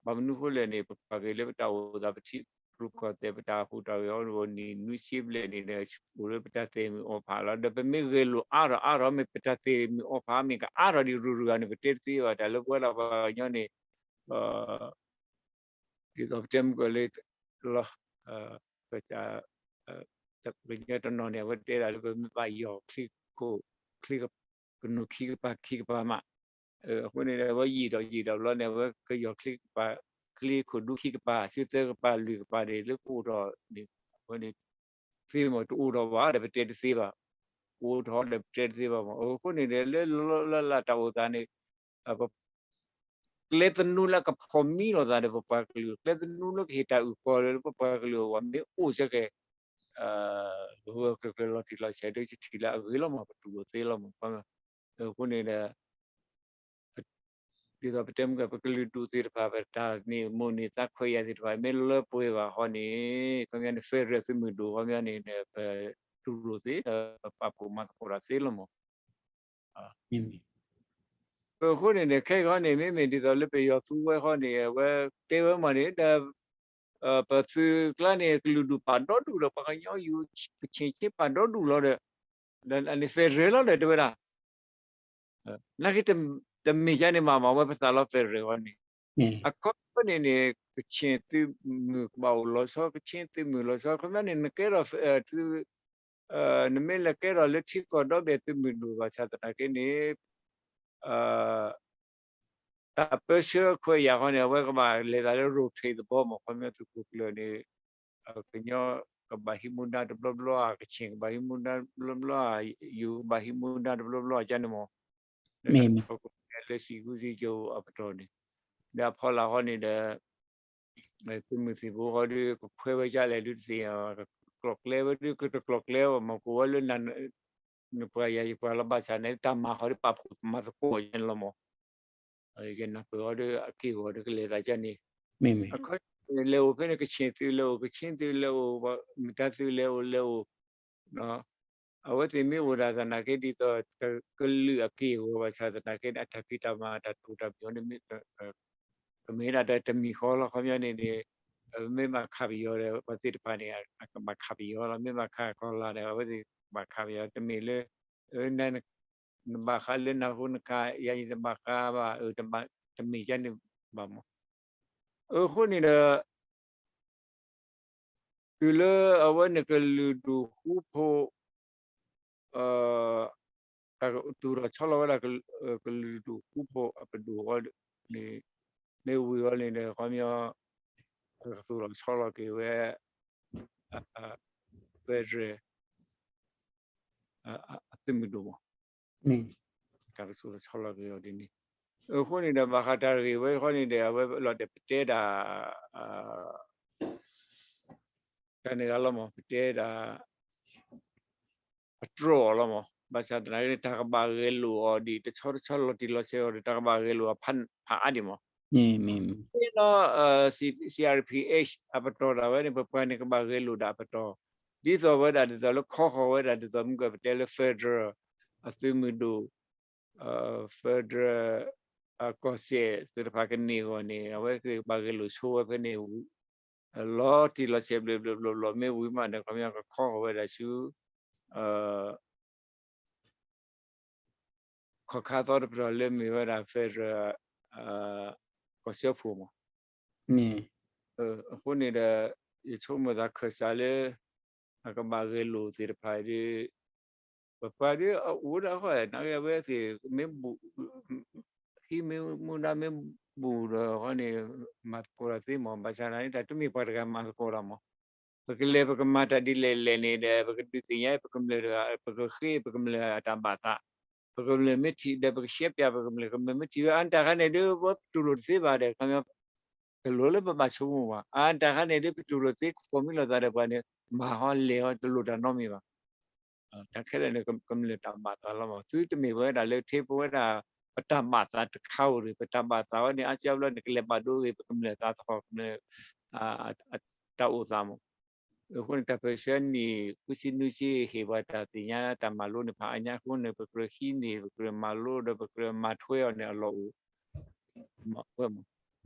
ဘၣ်မနုၤဃိလဲၣ်န့ၣ် ပပာ်က့ၤလၢပတၢ်အိၣ်သး ပထံရူၢ်ကီၢ်သဲး ပတၢ်ဟူးတၢ်ဂဲၤအီၤန့ၣ် နွံဆံဘျဲၣ်န့ၣ်ဒီး အိၣ်လၢပတၢ်သ့ၣ်မုၢ်အီၣ်ဖးလီၤ. ဒီးပမ့ၢ်ဂဲၤလိာ်အါထီၣ်အါထီၣ် မ့ၢ်ပတၢ်သ့ၣ်မုၢ်အီၣ်ဖး မ့ၢ်ကအါထီၣ်ဒံးရူၤရူၤဂၤန့ၣ် ပတဲတသ့ဘၣ် တၢ်လၢပဝဲဒၣ်ပှၤကညီန့ၣ် ဒ်သိးပတဲမုၢ်ကီၢ်လၢ လီၤ ပကညီတနီၤန့ၣ် အဝဲတဲဒၣ်လၢပမ့ၢ်ဘၣ်ယီၤချံခိၣ် ချံ ကနူၤခံကပၤခံကပၤမး, အဃိန့ၣ် အဝဲယံာ်ဒီးယံာ်ဒီးဘျီန့ၣ် အဝဲကယီၤချံကပၤ ချံခိၣ်ဒူခံကပၤ ဆူသၢကပၤလွံၢ်ကပၤန့ၣ် လၢပအိၣ်ထီၣ်န့ၣ် အဝဲန့ၣ် သ့မး တအိၣ်ထီၣ်ဘၣ်ဒီးပတဲတသ့ဘၣ်, အိၣ်ထီၣ်ဒီးပတဲတသ့ဘၣ်မး. အဃိန့ၣ်ဒီး လၢလၢလၢလၢတၢ်အိၣ်သးန့ၣ် ကျဲသနူလၢကဖီၣ်မံလိာ်သးဒီးပပှၤကလုာ်, ကျဲသနူလၢကဟ့ၣ်တၢ်အုၣ်ကီၤလၢပပှၤကလုာ်အဂီၢ် မ့ၢ်အိၣ်စ့ၢ်ကီး ဂၢၢ်ဂၢၢ်ကျၢၤကျၢၤလီၤတံၢ်လီၤဆဲးဒီး ယထံၣ်လၢအဂ့ၤလီၤမး ပတူၢ်လိာ်သ့လီၤမး. အဃိန့ၣ်ဒီး ဒ်သိးပတဲမုၢ်ကီၢ် ပကလုာ်ဒူၣ်သ့ၣ်တဖၣ် ပတၢ်န့ၢ်မိၢ်န့ၢ်သးခွဲးယာ်သ့ၣ်တဖၣ် မ့ၢ်လၢပှဲၤဘၣ်ဃီန့ၣ် ခီပညီန့ၣ် federal သုးမုၢ်ဒိၣ် ခီပညီန့ၣ် ပတူၢ်လိာ်သ့ ပပာ်ဖှိၣ်မၤသကိးတၢ်သ့လီၤမး. အဃိန့ၣ်န့ၣ် ခဲအံၤဃီန့ၣ် မ့မ့ၢ်ဒ်သိးလၢပယီၤသူဝဲဃီန့ၣ် အဝဲတဲဝဲမးန့ၣ် ဒီး ပသုးကျါန့ၣ် ကလုာ်ဒူၣ်ပာ်ဒီဒူၣ်ဒီး ပှၤကညီယူၤ ကခ့ၣ်ခ့ၣ်ပာ်ဒီဒူၣ်လီၤဒီး အန့ၣ် federal လီၤဒီးတဲဝဲဒၣ် နာ်က့ တမ့ၢ်ယါန့ၣ်မးမး အဝဲပသးလီ federal ဃီန့ၣ် အခီပညီန့ၣ်န့ၣ် ကခ့ၣ်သုးမုၢ်ကဘၣ်အိၣ်လီၤဆီ ကခ့ၣ်သုးမုၢ်လီၤဆီ ခီပညီန့ၣ် နကဲထီၣ် သုး နမ့ၢ်လဲၤကဲထီၣ်လၢထံကီၢ်ဒီဘ့ၣ်သုးမုၢ်ဒိၣ်ဘၣ်ဆၣ်သနာ်က့န့ၣ် တၢ်ပၢဆှၢခွဲးယာ်ဃီန့ၣ် အဝဲကဘၣ်လဲၤသးလၢ rotate သဘီမး ခီပညီသုးခိၣ်ကျၢၢ်န့ၣ် ကညီကဘၣ်ဟံးမူဒါတဘျီဘျီဧါ ကခ့ၣ်ကဘၣ်ဟံးမူဒါတဘျီဘျီဧါ ယူၤကဘၣ်ဟံးမူဒါတဘျီဘျီဧါ ကန့ၣ်မး လၢစံးကူစံးကၠိအပတီၢ်န့ၣ် ဒီးအဖီလာ်ဃီန့ၣ်ဒီး သုးမုၢ်သံၣ်ဘိဃီဒီး ကခွဲးဝဲဒ်လဲၣ်ဒုးတသ့ ကကျိးကျဲဝဲဒုး ကတကျိးကျဲဘၣ်မး ကအိၣ်ဝဲလၢ နပှၤယၤယပှၤလီၤ ဘၣ်ဆၣ်န့ၣ် တၢ်မၤဃီဒီးပာ်ဖှိၣ်မၤသကိးယဲန့ၣ်လီၤမး ယနၢ်ပၢၢ်အီၤဒီးအက့ၢ်အဂီၤဒီးကလဲၤသးဒ်န့ၣ်, အခီပညီ လဲၤအိၣ်ဖဲန့ၣ် ကခ့ၣ်သုးလဲၤအိၣ်, ကခ့ၣ်သုးလဲၤအိၣ်, မတၤသုးလဲၤအိၣ်လဲၤအိၣ်, အဝဲသ့ၣ်မ့ၢ်အိၣ်ဒၣ်သနာ်က့ဒ်သိး ကလုာ်အက့ၢ်အဂီၤဘၣ်ဆၣ်သနာ်က့န့ၣ် အတၢ်ဖံးတၢ်မၤတၢ်တိာ်တၢ်ပညိၣ်န့ၣ် ကမ့ၢ်ဒၣ်တၢ်တမံၤဃီလီၤ. ခီပညီန့ၣ်န့ၣ် မ့ၢ်ဘၣ်ခးပယီၤဒီး အဝဲသ့ၣ်တဖၣ်န့ၣ် အကဘၣ်ခးပယီၤလီၤ. မ့ၢ်ဘၣ်ခးကီၤလၤဒီး အဝဲသ့ၣ်ဘၣ်ခးပယီၤ, တမ့ၢ်လၢ နဘၣ်ဃးလၢနၢ်ဟူနခး, ယၤယတဘၣ်ဃးဘၣ်, တမ့ၢ်ဒ်န့ၣ်ဘၣ်မး. အဃိန့ၣ်ဒီး တုၤလၢအဝဲန့ၣ်ကလုာ်ဒူၣ်ဃူဖိး တၢ်သူၣ်ထီၣ်ဆီလီၤဝဲဒၣ် ကလုာ်ဒူၣ်ဃူဖိးအပဒိၣ်အဂီၢ်န့ၣ် မ့ၢ်ဝံၤအဂီၢ်န့ၣ်ဒီး ခီပညီ ကသူၣ်ထီၣ်ဆီလီၤက့ၤဝဲ federal အသုးမုၢ်ဒိၣ်မး, တၢ်ကသူၣ်ထီၣ်ဆီလီၤက့ၤအီၤဒ်န့ၣ်. အဃိန့ၣ်ဒီး ဘၣ်ဃးတၢ်ဂ့ၢ်ဝဲအဃိန့ၣ်ဒီး အဝဲလီၤတဲာ်ပတဲဒၣ် တၢ်န့ၣ်ဂ့ၤလီၤမး, ပတဲဒၣ် ပတြီအီၤလီၤမး. ဘၣ်ဆၣ်သနာ်က့န့ၣ် တၢ်ကဘၣ်ဂဲၤလိာ်အီၤဒံး တဆီတဆီလီၤတံၢ်လီၤဆဲးအီၤဒီး တၢ်ကဘၣ်ဂဲၤလိာ်အဖးအါဒံးမး. သ့ၣ်နီၣ် C-, C R P H အပတီၢ်ဒၣ်ဝဲန့ၣ် ပပှၤန့ၣ်ကဘၣ်ဂဲၤလိာ်ဒၣ်အပတီၢ်, ဒ်သိးဝဲဒၣ်ဒ်သိးလၢခီဃီၤဝဲဒၣ်ဒ်သိးမုၢ်ကပတဲလၢ federal အသုးမုၢ်ဒိၣ် federal အကီၢ်စဲၣ်သ့ၣ်တဖၣ်ကန့ၢ်အဂီၢ်န့ၣ် အဝဲသ့ၣ်ကဘၣ်ဂဲၤလိာ်ဆိဝဲဖဲန့ၣ် လီၤတံၢ်လီၤဆဲးဘျီဘျီဘျီဘျီ မ့ၢ်ဝံၤမးဒီး ခီပညီကခီဃီၤဝဲဒၣ်ဆူ ခီၣ်ခါသီတပတီၢ်လၢမ့ၢ်ဝဲဒၣ် federal ကီၢ်စၢဖှိၣ်မး. အဃိန့ၣ်ဒီး ယဆိကမိၣ်သးခၢၣ်စးလၢ အကဘၣ်ဂဲၤလိာ်သ့ၣ်တဖၣ်ဒီး ပပှၤဒီးအအိၣ်ဒၣ်ဃီ နာ်က့အဝဲသ့ၣ်မ့ၢ် ဟံးမ့ၢ်မူဒါမ့ၢ်ဘူးဒီးဃီန့ၣ် မၤသကိးတၢ်သ့မး. ဘၣ်ဆၣ်န့ၣ် တၢ်တမ့ၢ်ပှၤတဂၤမၤသကိးတၢ်မး. ပကလဲၤပကမၤတၢ်ဒ်လဲၣ်လဲၣ်န့ၣ်ဒီး ပကဒုးသ့ၣ်ညါ ပကမျၢၢ်တဂၤ ပကဃ့ပကမျၢၢ်အတၢ်ဘၣ်သး, ပကမျၢၢ်မ့ၢ်ထံၣ်ဒီး ပကရှဲပၠးပကမျၢၢ်, ကမျၢၢ်မ့ၢ်ထံၣ်ဝဲ အါတၢ်ခါန့ၣ်ဒုး ပတူၢ်လိာ်တသ့ဘၣ်ဒီး ခီပညီ တလိၣ်လၢပဘၣ်ဆိကမိၣ်ဘၣ်. အါတၢ်ခါန့ၣ်ဒုး ပတူၢ်လိာ်သ့ ကိးမံၤလိာ်သးဒီးပှၤန့ၣ် မၤဟီလဲၤဟီ တလိၣ်တၢ်နီတမံၤဘၣ်. တၢ်ခဲလၢာ်န့ၣ် ကမျၢၢ်တၢ်ဘၣ်သးလီၤမး. သုတမ့ၢ်ပဝဲဒၣ်လၢထံ ပဝဲဒၣ် ပတၢ်ဘၣ်သးတခါဧိၤဒီး ပတၢ်ဘၣ်သးဝဲန့ၣ် အါစုအါဘျီန့ၣ် ကလဲၤဘၣ်ဒိဂ့ၤ ပကမျၢၢ်သးသဟီၣ် ကမျၢၢ် တၢ်အိၣ်သးမး. အဃိန့ၣ် တၢ်ပၢၢ်ဆၢနံၣ်ဃုဆံနွံဆံ ဟ့ၣ်ပှၤတၢ်သ့ၣ်ညါတၢ်မၤလိန့ၣ် ဖးအါညါအဃိန့ၣ် ပကြၢးဟံးန့ၢ် ပကြၢးမၤလိဒီး ပကြၢးမၤထွဲအီၤန့ၣ် အလီၢ်အိၣ် ဝဲမး.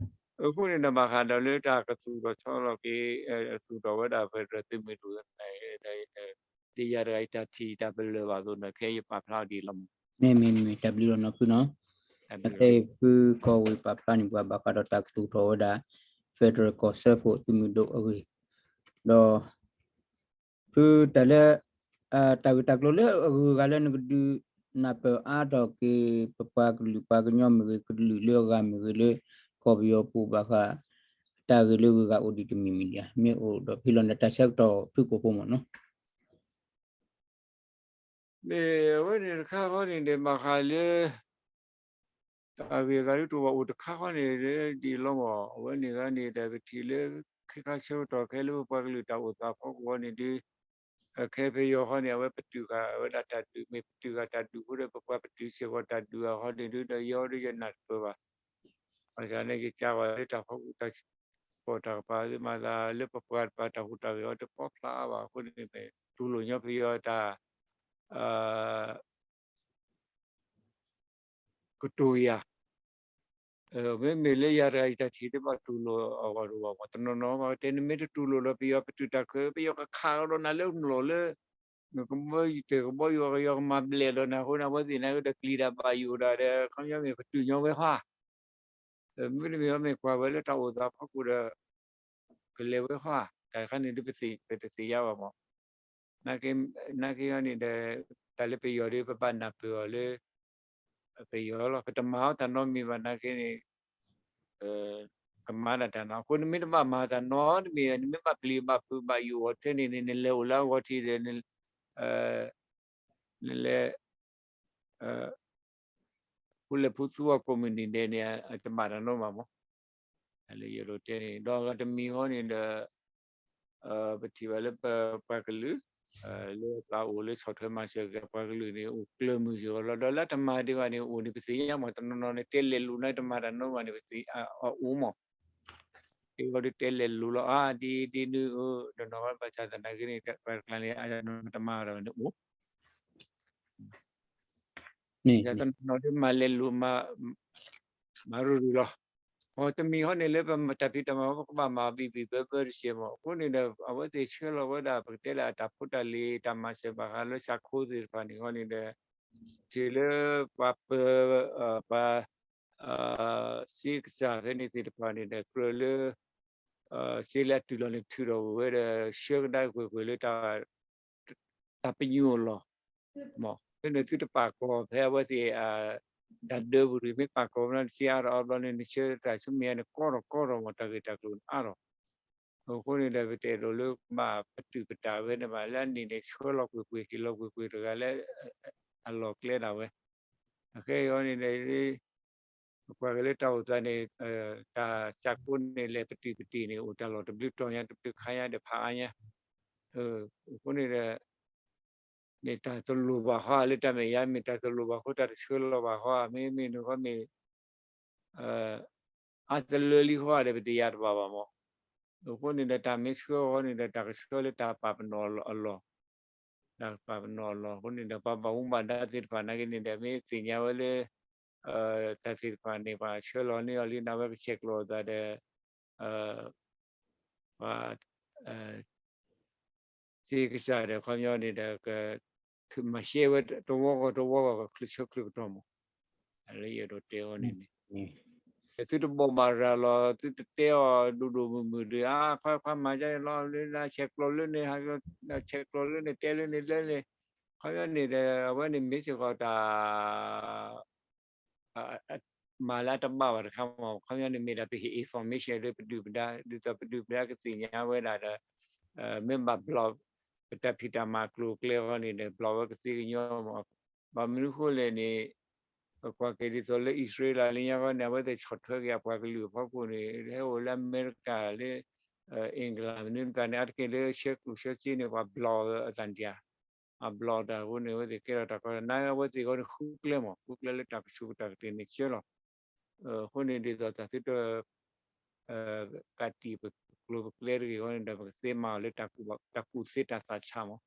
အဃိန့ၣ်ဒီး ဘၣ်ဃးဒီးလၢတၢ်ကသူၣ်ထီၣ်ဆီလီၤက့ၤ သူၣ်ထီၣ်ဝဲဒၣ် federal သုးမုၢ်ဒိၣ် ဒ်ယၤတဂၤအံၤ တၢ်ထံၣ်တၢ်ပလၢၢ်ဘၣ်အသိးန့ၣ် ခဲအံၤယပာ်ဖျါအီၤဒ်အံၤလီၤမး. မ့ၢ်မ့ၢ်မ့ၢ် တၢ်ဘျုးလီၤနီၢ်ဖုနီၤ. အခဲအံၤဖုကီၢ်ဝ့ၢ်ပာ်ဖျါန့ၢ်ပှၤဘၣ်ဃးဒီးတၢ်ကသူၣ်ထီၣ်ဝဲဒၣ် federal ကီၢ်စၢဖှိၣ်သုးမုၢ်ဒိၣ်အဂ့ၢ်, ဒီး ဖုတၢ်လၢ တၢ်ဂ့ၢ်တၢ်ကျိၤလၢအဂုၤအဂၤလၢနကဒုးနၢ်ပၢၢ်အါထီၣ်က့ၤ ပပှၤကလုာ်ပှၤကညီမ့ၢ်ဂ့ၤ ကလုာ်လၢအဂၤမ့ၢ်ဂ့ၤလၢ ကီၢ်ပယီၤပူၤဘၣ်ဃး တၢ်ဂ့ၢ်လၢအဂုၤအဂၤအိၣ်ဒံးတမံၤမံၤဒံးဧါ, မ့ၢ်အိၣ်ဒီးဖဲလီၤနတၢ်ဆၢကတီၢ်ဖုကိာ်ဖိမ့ၢ်နီၤ. မ့ၢ်အဝဲန့ၣ်တခါဃီန့ၣ်ဒီး ဘၣ်ဃးလၢ တၢ်ဂ့ၢ်အဂၤဒ်တအိၣ်ဘၣ်အိၣ်တခါဃီန့ၣ်ဒီး ဒ်အံၤလီၤမး. အဝဲန့ၣ်ဂၤန့ၣ်ဒီး ပထံၣ်လၢ ခဲခါဆၢကတီၢ်ခဲလၢပပှၤကလုာ်တၢ်အိၣ်သးဖီခိၣ်ဃီန့ၣ်ဒီး ခဲဖဲယီၤဃီန့ၣ် အဝဲပတုာ်ဃာ်ဝဲဒၣ်တၢ်ဒုး မ့ၢ်ပတုာ်ဃာ်တၢ်ဒုးအဃိဒီး ပပှၤပတုာ်စ့ၢ်ကီးတၢ်ဒုးအဃီန့ၣ်ဒီး ဒီးယီၤဒီးယနၢ်တပၢၢ်ဘၣ်. ဘၣ်ဆၣ်န့ၣ် ယကးဝဲလၢတၢ်ဖီခိၣ်တၢ် ပှၤတၢ်ကပၤသ့ၣ်မၤသးလၢပပှၤတပၤတၢ်ဟူးတၢ်ဂဲၤအီၤတပီဖျါဘၣ်အဃိန့ၣ် တူၢ်လိာ်ညီဖဲယီၤတၢ် ကတိၤယၤ မ့မ့ၢ်လၢယၤတဂၤအံၤတၢ်ထံၣ်တဘၣ်တူၢ်လိာ်အဂီၢ်တအိၣ်ဘၣ်မး. တနီၤနီၤဘၣ်တဲ နမ့ၢ်တတူၢ်လိာ်ဒီးပယီၤပတုာ်တၢ်ခဲ ပယီၤကခးကဒီးနၤလၢကမျီၢ်လၢ ကဘီယူၤကဘီယူၤ ကယီၤကမၤဘျဲၣ်ဒီးနၤအဃိန့ၣ် အဝဲသ့ၣ်န့ၣ်ကဒီးကျံၤတၢ်ဘၣ်ယိၣ်ဒၣ်ဒီး ခီပညီမ့ၢ်ပတုာ်ညီဝဲဃီ မ့တမ့ၢ်မ့ၢ်ကွၢ်ဝဲလၢတၢ်အိၣ်သးဖီခိၣ်ဒီး ကလဲၤဝဲဃီ တၢ်တခါန့ၣ်ဒ်ပသ့ၣ် ပတသ့ၣ်ညါဘၣ်မး. နာ်က့ နာ်က့အီၤန့ၣ်ဒီး တၢ်လၢပယီၤဒီး ပဘၣ်နၢ်ပၢၢ်အီၤလၢ ပယီၤလီၤ. ပတမၤအီၤတၢ်နီတမံၤဘၣ်နာ်က့န့ၣ် ကမၤဒၣ်တၢ်နီ အဃိနမ့ၢ်တဘၣ်မၤတၢ်နီတမံၤ နမ့ၢ်ဘၣ်ပျံၤဘၣ်ဖုးဘၣ်ယိၣ်အီၤထဲန့ၣ်န့ၣ် နလဲၤအိၣ်လၢအဂီၢ်ထံးဒီး နလဲၤ ဖူလဲၤဖူသူအီၤကိးမုၢ်နံၤဒဲးန့ၣ် အတဘၣ်တၢ်နီဘၣ်မး. တၢ်လၢယအဲၣ်ဒိးတဲန့ၣ် ဒီးအဂၤတမံၤဃီန့ၣ်ဒီး ပထံၣ်ဘၣ်လၢပပှၤကလုာ် လၢပှၤအိၣ်လၢဆီၣ်ထွဲမၤစၢၤက့ၤပှၤကလုာ်န့ၣ် အိၣ်ကျၢၤမုာ်စ့ၢ်ကီးလီၤ. ဒီးလၢတမၤဒံးဘၣ်န့ၣ် အိၣ်န့ၣ် ပသ့ၣ်ညါမး တနီၤနီၤန့ၣ် တဲလဲၤလိာ်န့ၣ် တမၤတၢ်နီဘၣ်န့ၣ် ပသ့ၣ်အအိၣ်မး အဂီၢ်ဒ်တဲလဲၤလိာ်လီၤ အါ ဒ်ဒ်နုၤ တနီၤဘၣ်ဆၣ်သနာ်က့န့ၣ် ပှၤတကျါန့ၣ် အတမၤတၢ်န့ၣ်အိၣ် တနီၤနီၤဒ်မၤလဲၤလိာ် မၤရူၤရူၤလီၤ. အတမံၤဃီန့ၣ်လၢပတၢ်ဖံးတၢ်မၤ ပကဘၣ်မၤဘံၣ်ဘံၣ်ဘၢဘၢတစဲးမး အဃိန့ၣ်ဒီး အဝဲသ့ၣ်ဆှၢလီၤဝဲဒၣ် ပကတဲလၢအတၢ်ဖိတၢ်လံၤ တၢ်မၤစၢၤဘၣ်ဃးလၢစးခိသ့ၣ်တဖၣ်န့ၣ်ဃီန့ၣ်ဒီး တုၤလၢပှၤပၢၤ ပှၤ စ့ကစၢ်ဖဲန့ၣ်သ့ၣ်တဖၣ်န့ၣ်ဒီး ကြၢးလၢ စ့လၢအတုၤလီၤန့ၣ် ထုးထီၣ်ဝဲဒီး ဆှၢကဒါကွ့ၢ်ကွ့ၢ်လၢ တၢ်ပညိၣ်အလီၢ် မ့ၢ် ဖဲန့ၣ်သုတပာ်ကီၤဖဲအဝဲသ့ၣ် တၢ်ဒၢပူၤရံၣ် မ့ၢ်ပာ်ကီၤဝဲဒၣ်တစ့အါထီၣ်အါဘျီန့ၣ် နဆှၢတၢ်ဆူမဲာ်ညါန့ၣ် ကီထီၣ်ကီထီၣ်မး တၢ်ဂ့ၢ်တၢ်ကျိၤန့ၣ်အါထီၣ်. အဃိန့ၣ်ဒီး ပတအဲၣ်ဒိးလၢကဘၣ်ပတုာ်ပတၢ်ဝဲန့ၣ်ဘၣ် လၢအနံၣ်န့ၣ် ဆှၢလီၤကွ့ၢ်ကွ့ၢ် ဟ့ၣ်လီၤကွ့ၢ်ကွ့ၢ်တဂၤလၢ အလီၢ်ကျဲဒၣ်ဝဲ အခဲအံၤန့ၣ်ဒီး ပကွၢ်က့ၤလၢတၢ်အိၣ်သးန့ၣ် တၢ်စးခိန့ၣ် လဲၤပတုာ်ပတံၢ်န့ၣ် အိၣ်တၢ်လီၢ်တဘျုးတီၤညါ တဘျုးခါညါဒီးဖးအါညါ အဃိန့ၣ်ဒီး မ့ၢ်တၢ်တလိၣ်ဘၣ်ဃီလၢတၢ်မဲာ်ညါ မ့ၢ်တၢ်တလိၣ်ဘၣ်ဃိ တၢ်တဆှၢလီၤဘၣ်ဃီ မ့မ့ၢ်န့ၣ်ဃီမ့ၢ် အါတလၢလံဃီဒီး ပတယာ်တဘၣ်ဘၣ်မး. အဃိန့ၣ်ဒီး တၢ်မ့ၢ်ဆှၢဃီန့ၣ်ဒီး တၢ်ကဆှၢလၢတၢ်ပာ်ပနီၣ်အလီၢ် တၢ်ပာ်ပနီၣ်အလီၢ်အဃိန့ၣ်ဒီး ပှၤဘၣ်မူဘၣ်ဒါသ့ၣ်တဖၣ်နာ်က့န့ၣ်ဒီး မ့ၢ်သ့ၣ်ညါဝဲလၢ တၢ်သ့ၣ်တဖၣ်န့ၣ် ပှၤဆှၢလီၤန့ၢ်အီၤလံ နာ်ဝဲကဆဲးကျိးအသးဒီး ပှၤ စ့ကစၢ်ဒီး ခီပညီန့ၣ်ဒီး က မၤရှဲဝဲတဝီဂီၢ်တဝီဂီၢ် ကချုးဆၢချုးကတီၢ်မး လၢယအဲၣ်ဒိးတဲအီၤန့ၣ်န့ၣ် သုတဘိးဘၣ်ရၤလီၤ သုတတဲအီၤဒိၣ်ဒိၣ်မုၢ်မုၢ်ဒီး အါ ခွါခွါမၤဒ်လဲၣ်လီၤ လၢဆဲးကျိးလၢန့ၣ် ဆဲးကျိးလၢန့ၣ် တဲလၢန့ၣ်လၢန့ၣ် ခီပညီန့ၣ်ဒီး အဝဲန့ၣ်မ့ၢ်စ့ၢ်ကီးတၢ် မၤလၢအတဘၣ်ဘၣ်တခါမး ခီပညီန့ၣ်မ့ၢ်ဒၣ်ပဟ့ၣ် information လၢပဒုၣ်ပဒါ ဒ်သိးပဒုၣ်ပဒါကသ့ၣ်ညါဝဲဒၣ်ဒီး မ့ၢ်ဘၣ်ဘျီၣ် ပတၢ်ဖံးတၢ်မၤကျိၤကျဲဃီန့ၣ်ဒီး ဘျီၣ်ဝဲကသ့ကညီမး ဘၣ်မနုၤဃိလဲၣ်န့ၣ် ပကွၢ်က့ၤဒ်သိးလၢအံၣ်စရ့လးလၢညါဃီန့ၣ် အဝဲသ့ၣ်ဆီၣ်ထွဲက့ၤအပှၤကလုာ်အဖီခိၣ်န့ၣ် ဟဲအိၣ်လၢအမဲရကၤလၢ England မနုၤတကါန့ၣ် အါတက့ၢ်လၢဆှၢကျိၣ်ဆှၢစ့န့ၣ် ပှၤဘျီၣ်အသးဒံးဧါ အဘျီၣ်တၢ်အဃိန့ၣ် အဝဲသ့ၣ်ကဲထီၣ်တၢ်ကီတၢ်ခဲ နာ်က့အဝဲသ့ၣ်အဂီၢ်န့ၣ် ဃုကျဲမး ဃုကျဲလၢတၢ်ကဆူးကတၢၢ်ကတၢၢ်န့ၣ်ဆှၢလီၤ. အဃိန့ၣ်ဒ်သိးတၢ်သုတ ကးတံာ်ပကျိၤပကျဲတဂ့ၤအဂီၢ်န့ၣ်ဒီး ပကသ့မၤအီၤလၢတၢ်ကူၣ်သ့တၢ်သးဆးမး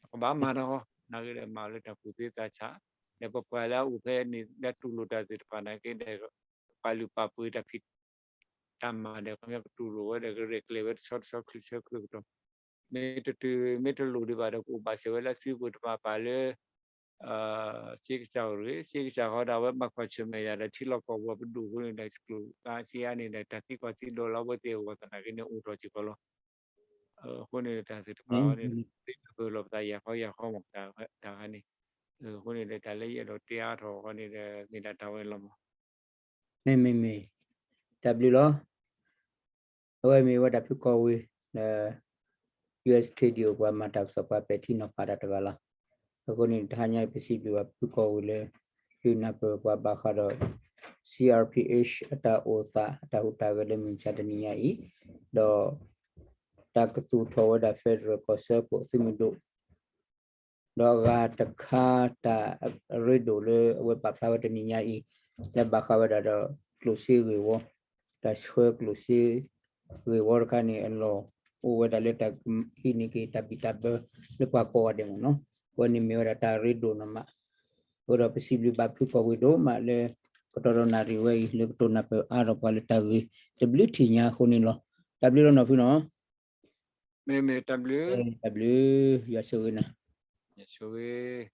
ပကဘၣ်မၤတၢ်ဃီ နာ်က့ဒီးမၤအီၤလၢတၢ်ကူၣ်သ့သးဆး ဒီးပပှၤလၢအအိၣ်ဖဲန့ၣ် လၢတူၢ်လိာ်တၢ်သ့ၣ်တဖၣ်နာ်က့ဒီး ပာ်လုၢ်ပာ်ပှ့ၤတၢ်ဖံး တၢ်မၤဒီး ခီပညီကတူၢ်လိာ်ဝဲဒီး ကရဲၣ်ကျဲၤဝဲတဆီတဆီ ချုးဆၢချုးကတီၢ် မ့ၢ်တတုၤ မ့ၢ်တလိၣ်ဒံးဘၣ်ဒီး ကအိၣ်ဘၣ်စၢၤဝဲလၢအစုပူၤတပၤပၤလၢ စ့ကစၢ်အိၣ်တဂ့ၤ စ့ကစၢ်ဃီဒီး အဝဲဘၣ်ကွၢ်ဆၢၣ်မဲာ်ယၤဒီး ထံလီၢ်ကီၢ်ပူၤပဒိၣ်အဃိန့ၣ်ဒီး ကျိၤအါစ့အါန့ၣ်ဒီး တၢ်သံကွၢ်သံဒိးလၢအဝဲသ့ၣ်အဂီၢ်သနာ်က့န့ၣ် အိၣ်ထီၣ်စ့ၢ်ကီးလီၤ. အဃိန့ၣ်ဒီး တၢ်သ့ၣ်တဖၣ်အံၤန့ၣ် သ့ၣ်ညါပၢၢ်လီၤပသးယၤဃီယၤဃီမး တၢ်ဂၤန့ၣ် အဃိန့ၣ်ဒီး တၢ်လၢယအဲၣ်ဒိးတဲအါထီၣ်အဃိန့ၣ်ဒီး မ့ၢ်ဒၣ်တၢ်ဝဲလီၤမး မ့မ့မ့ၢ် တၢ်ဘျုးလီၤ. အဝဲမ့ၢ်ဝဲဒၣ်ဖုကီၢ်ဝ့ၤ လၢ ယူၢ်အ့ၣ်ခ့ၣ်ဒီး ပှၤမၤတၢ်ကစီၣ်ပှၤပဲာ်ထံနီၤဖးတၢ်တဂၤလီၤ. အဃိန့ၣ် တဟါညါအံၤ ပစံးဘျုးဘၣ်ဖုကီၢ်ဝ့ၤလၢ ဒုးနၢ်ပၢၢ်ပှၤဘၣ်ဃးဒီး C R P H အတၢ်အိၣ်သး အတၢ်ဟူးတၢ်ဂဲၤလၢမုၢ်မဆါတနံၤညါအံၤ, ဒီး တၢ်ကသူၣ်ထီၣ်ဝဲဒၣ် federal ကီၢ်စၢဖှိၣ်သုးမုၢ်ဒိၣ် ဒီးအဂၤတခါ တၢ်အရ့ဒိၣ်လၢအဝဲပာ်ဖျါဝဲတနံၤညါအံၤ လၢဘၣ်ဃးဝဲဒၣ်ဒီး ကျိၣ်စ့ဂ့ၢ်ဝီ, တၢ်ဆှၢကျိၣ်စ့ဂ့ၢ်ဝီတခါန့ၣ် အလီၢ်အိၣ်ဝဲဒၣ်လၢတၢ်ဟံးန့ၢ်က့ၤတၢ်ဘံၣ်တၢ်ဘၢ လၢပှၤကိးဂၤဒဲးမ့ၢ်နီၤ. အဝဲန့ၣ်မ့ၢ်ဝဲဒၣ်တၢ်ရ့ဒိၣ်နီၤမး. အဃိဒီးပစံးဘျုးဘၣ်ဖုကီၢ်ဝ့ၤဒိၣ်မးလၢ ကတီၢ်ဒီးနၣ်ရံၣ်ဝဲအံၤ လၢကတိၤနၢ်ပၢၢ်အါထီၣ်ပှၤလၢတၢ်ဂ့ၢ်တဘျုးထံၣ်ညါအဃိန့ၣ်လီၤ. တၢ်ဘျုးလီၤနီၤဖုနီၤ. မ့မ့ၢ်တၢ်ဘျုး, တၢ်ဘျုး, ယွၤဆိၣ်ဂ့ၤနၤ, ယွၤဆိၣ်ဂ့ၤ.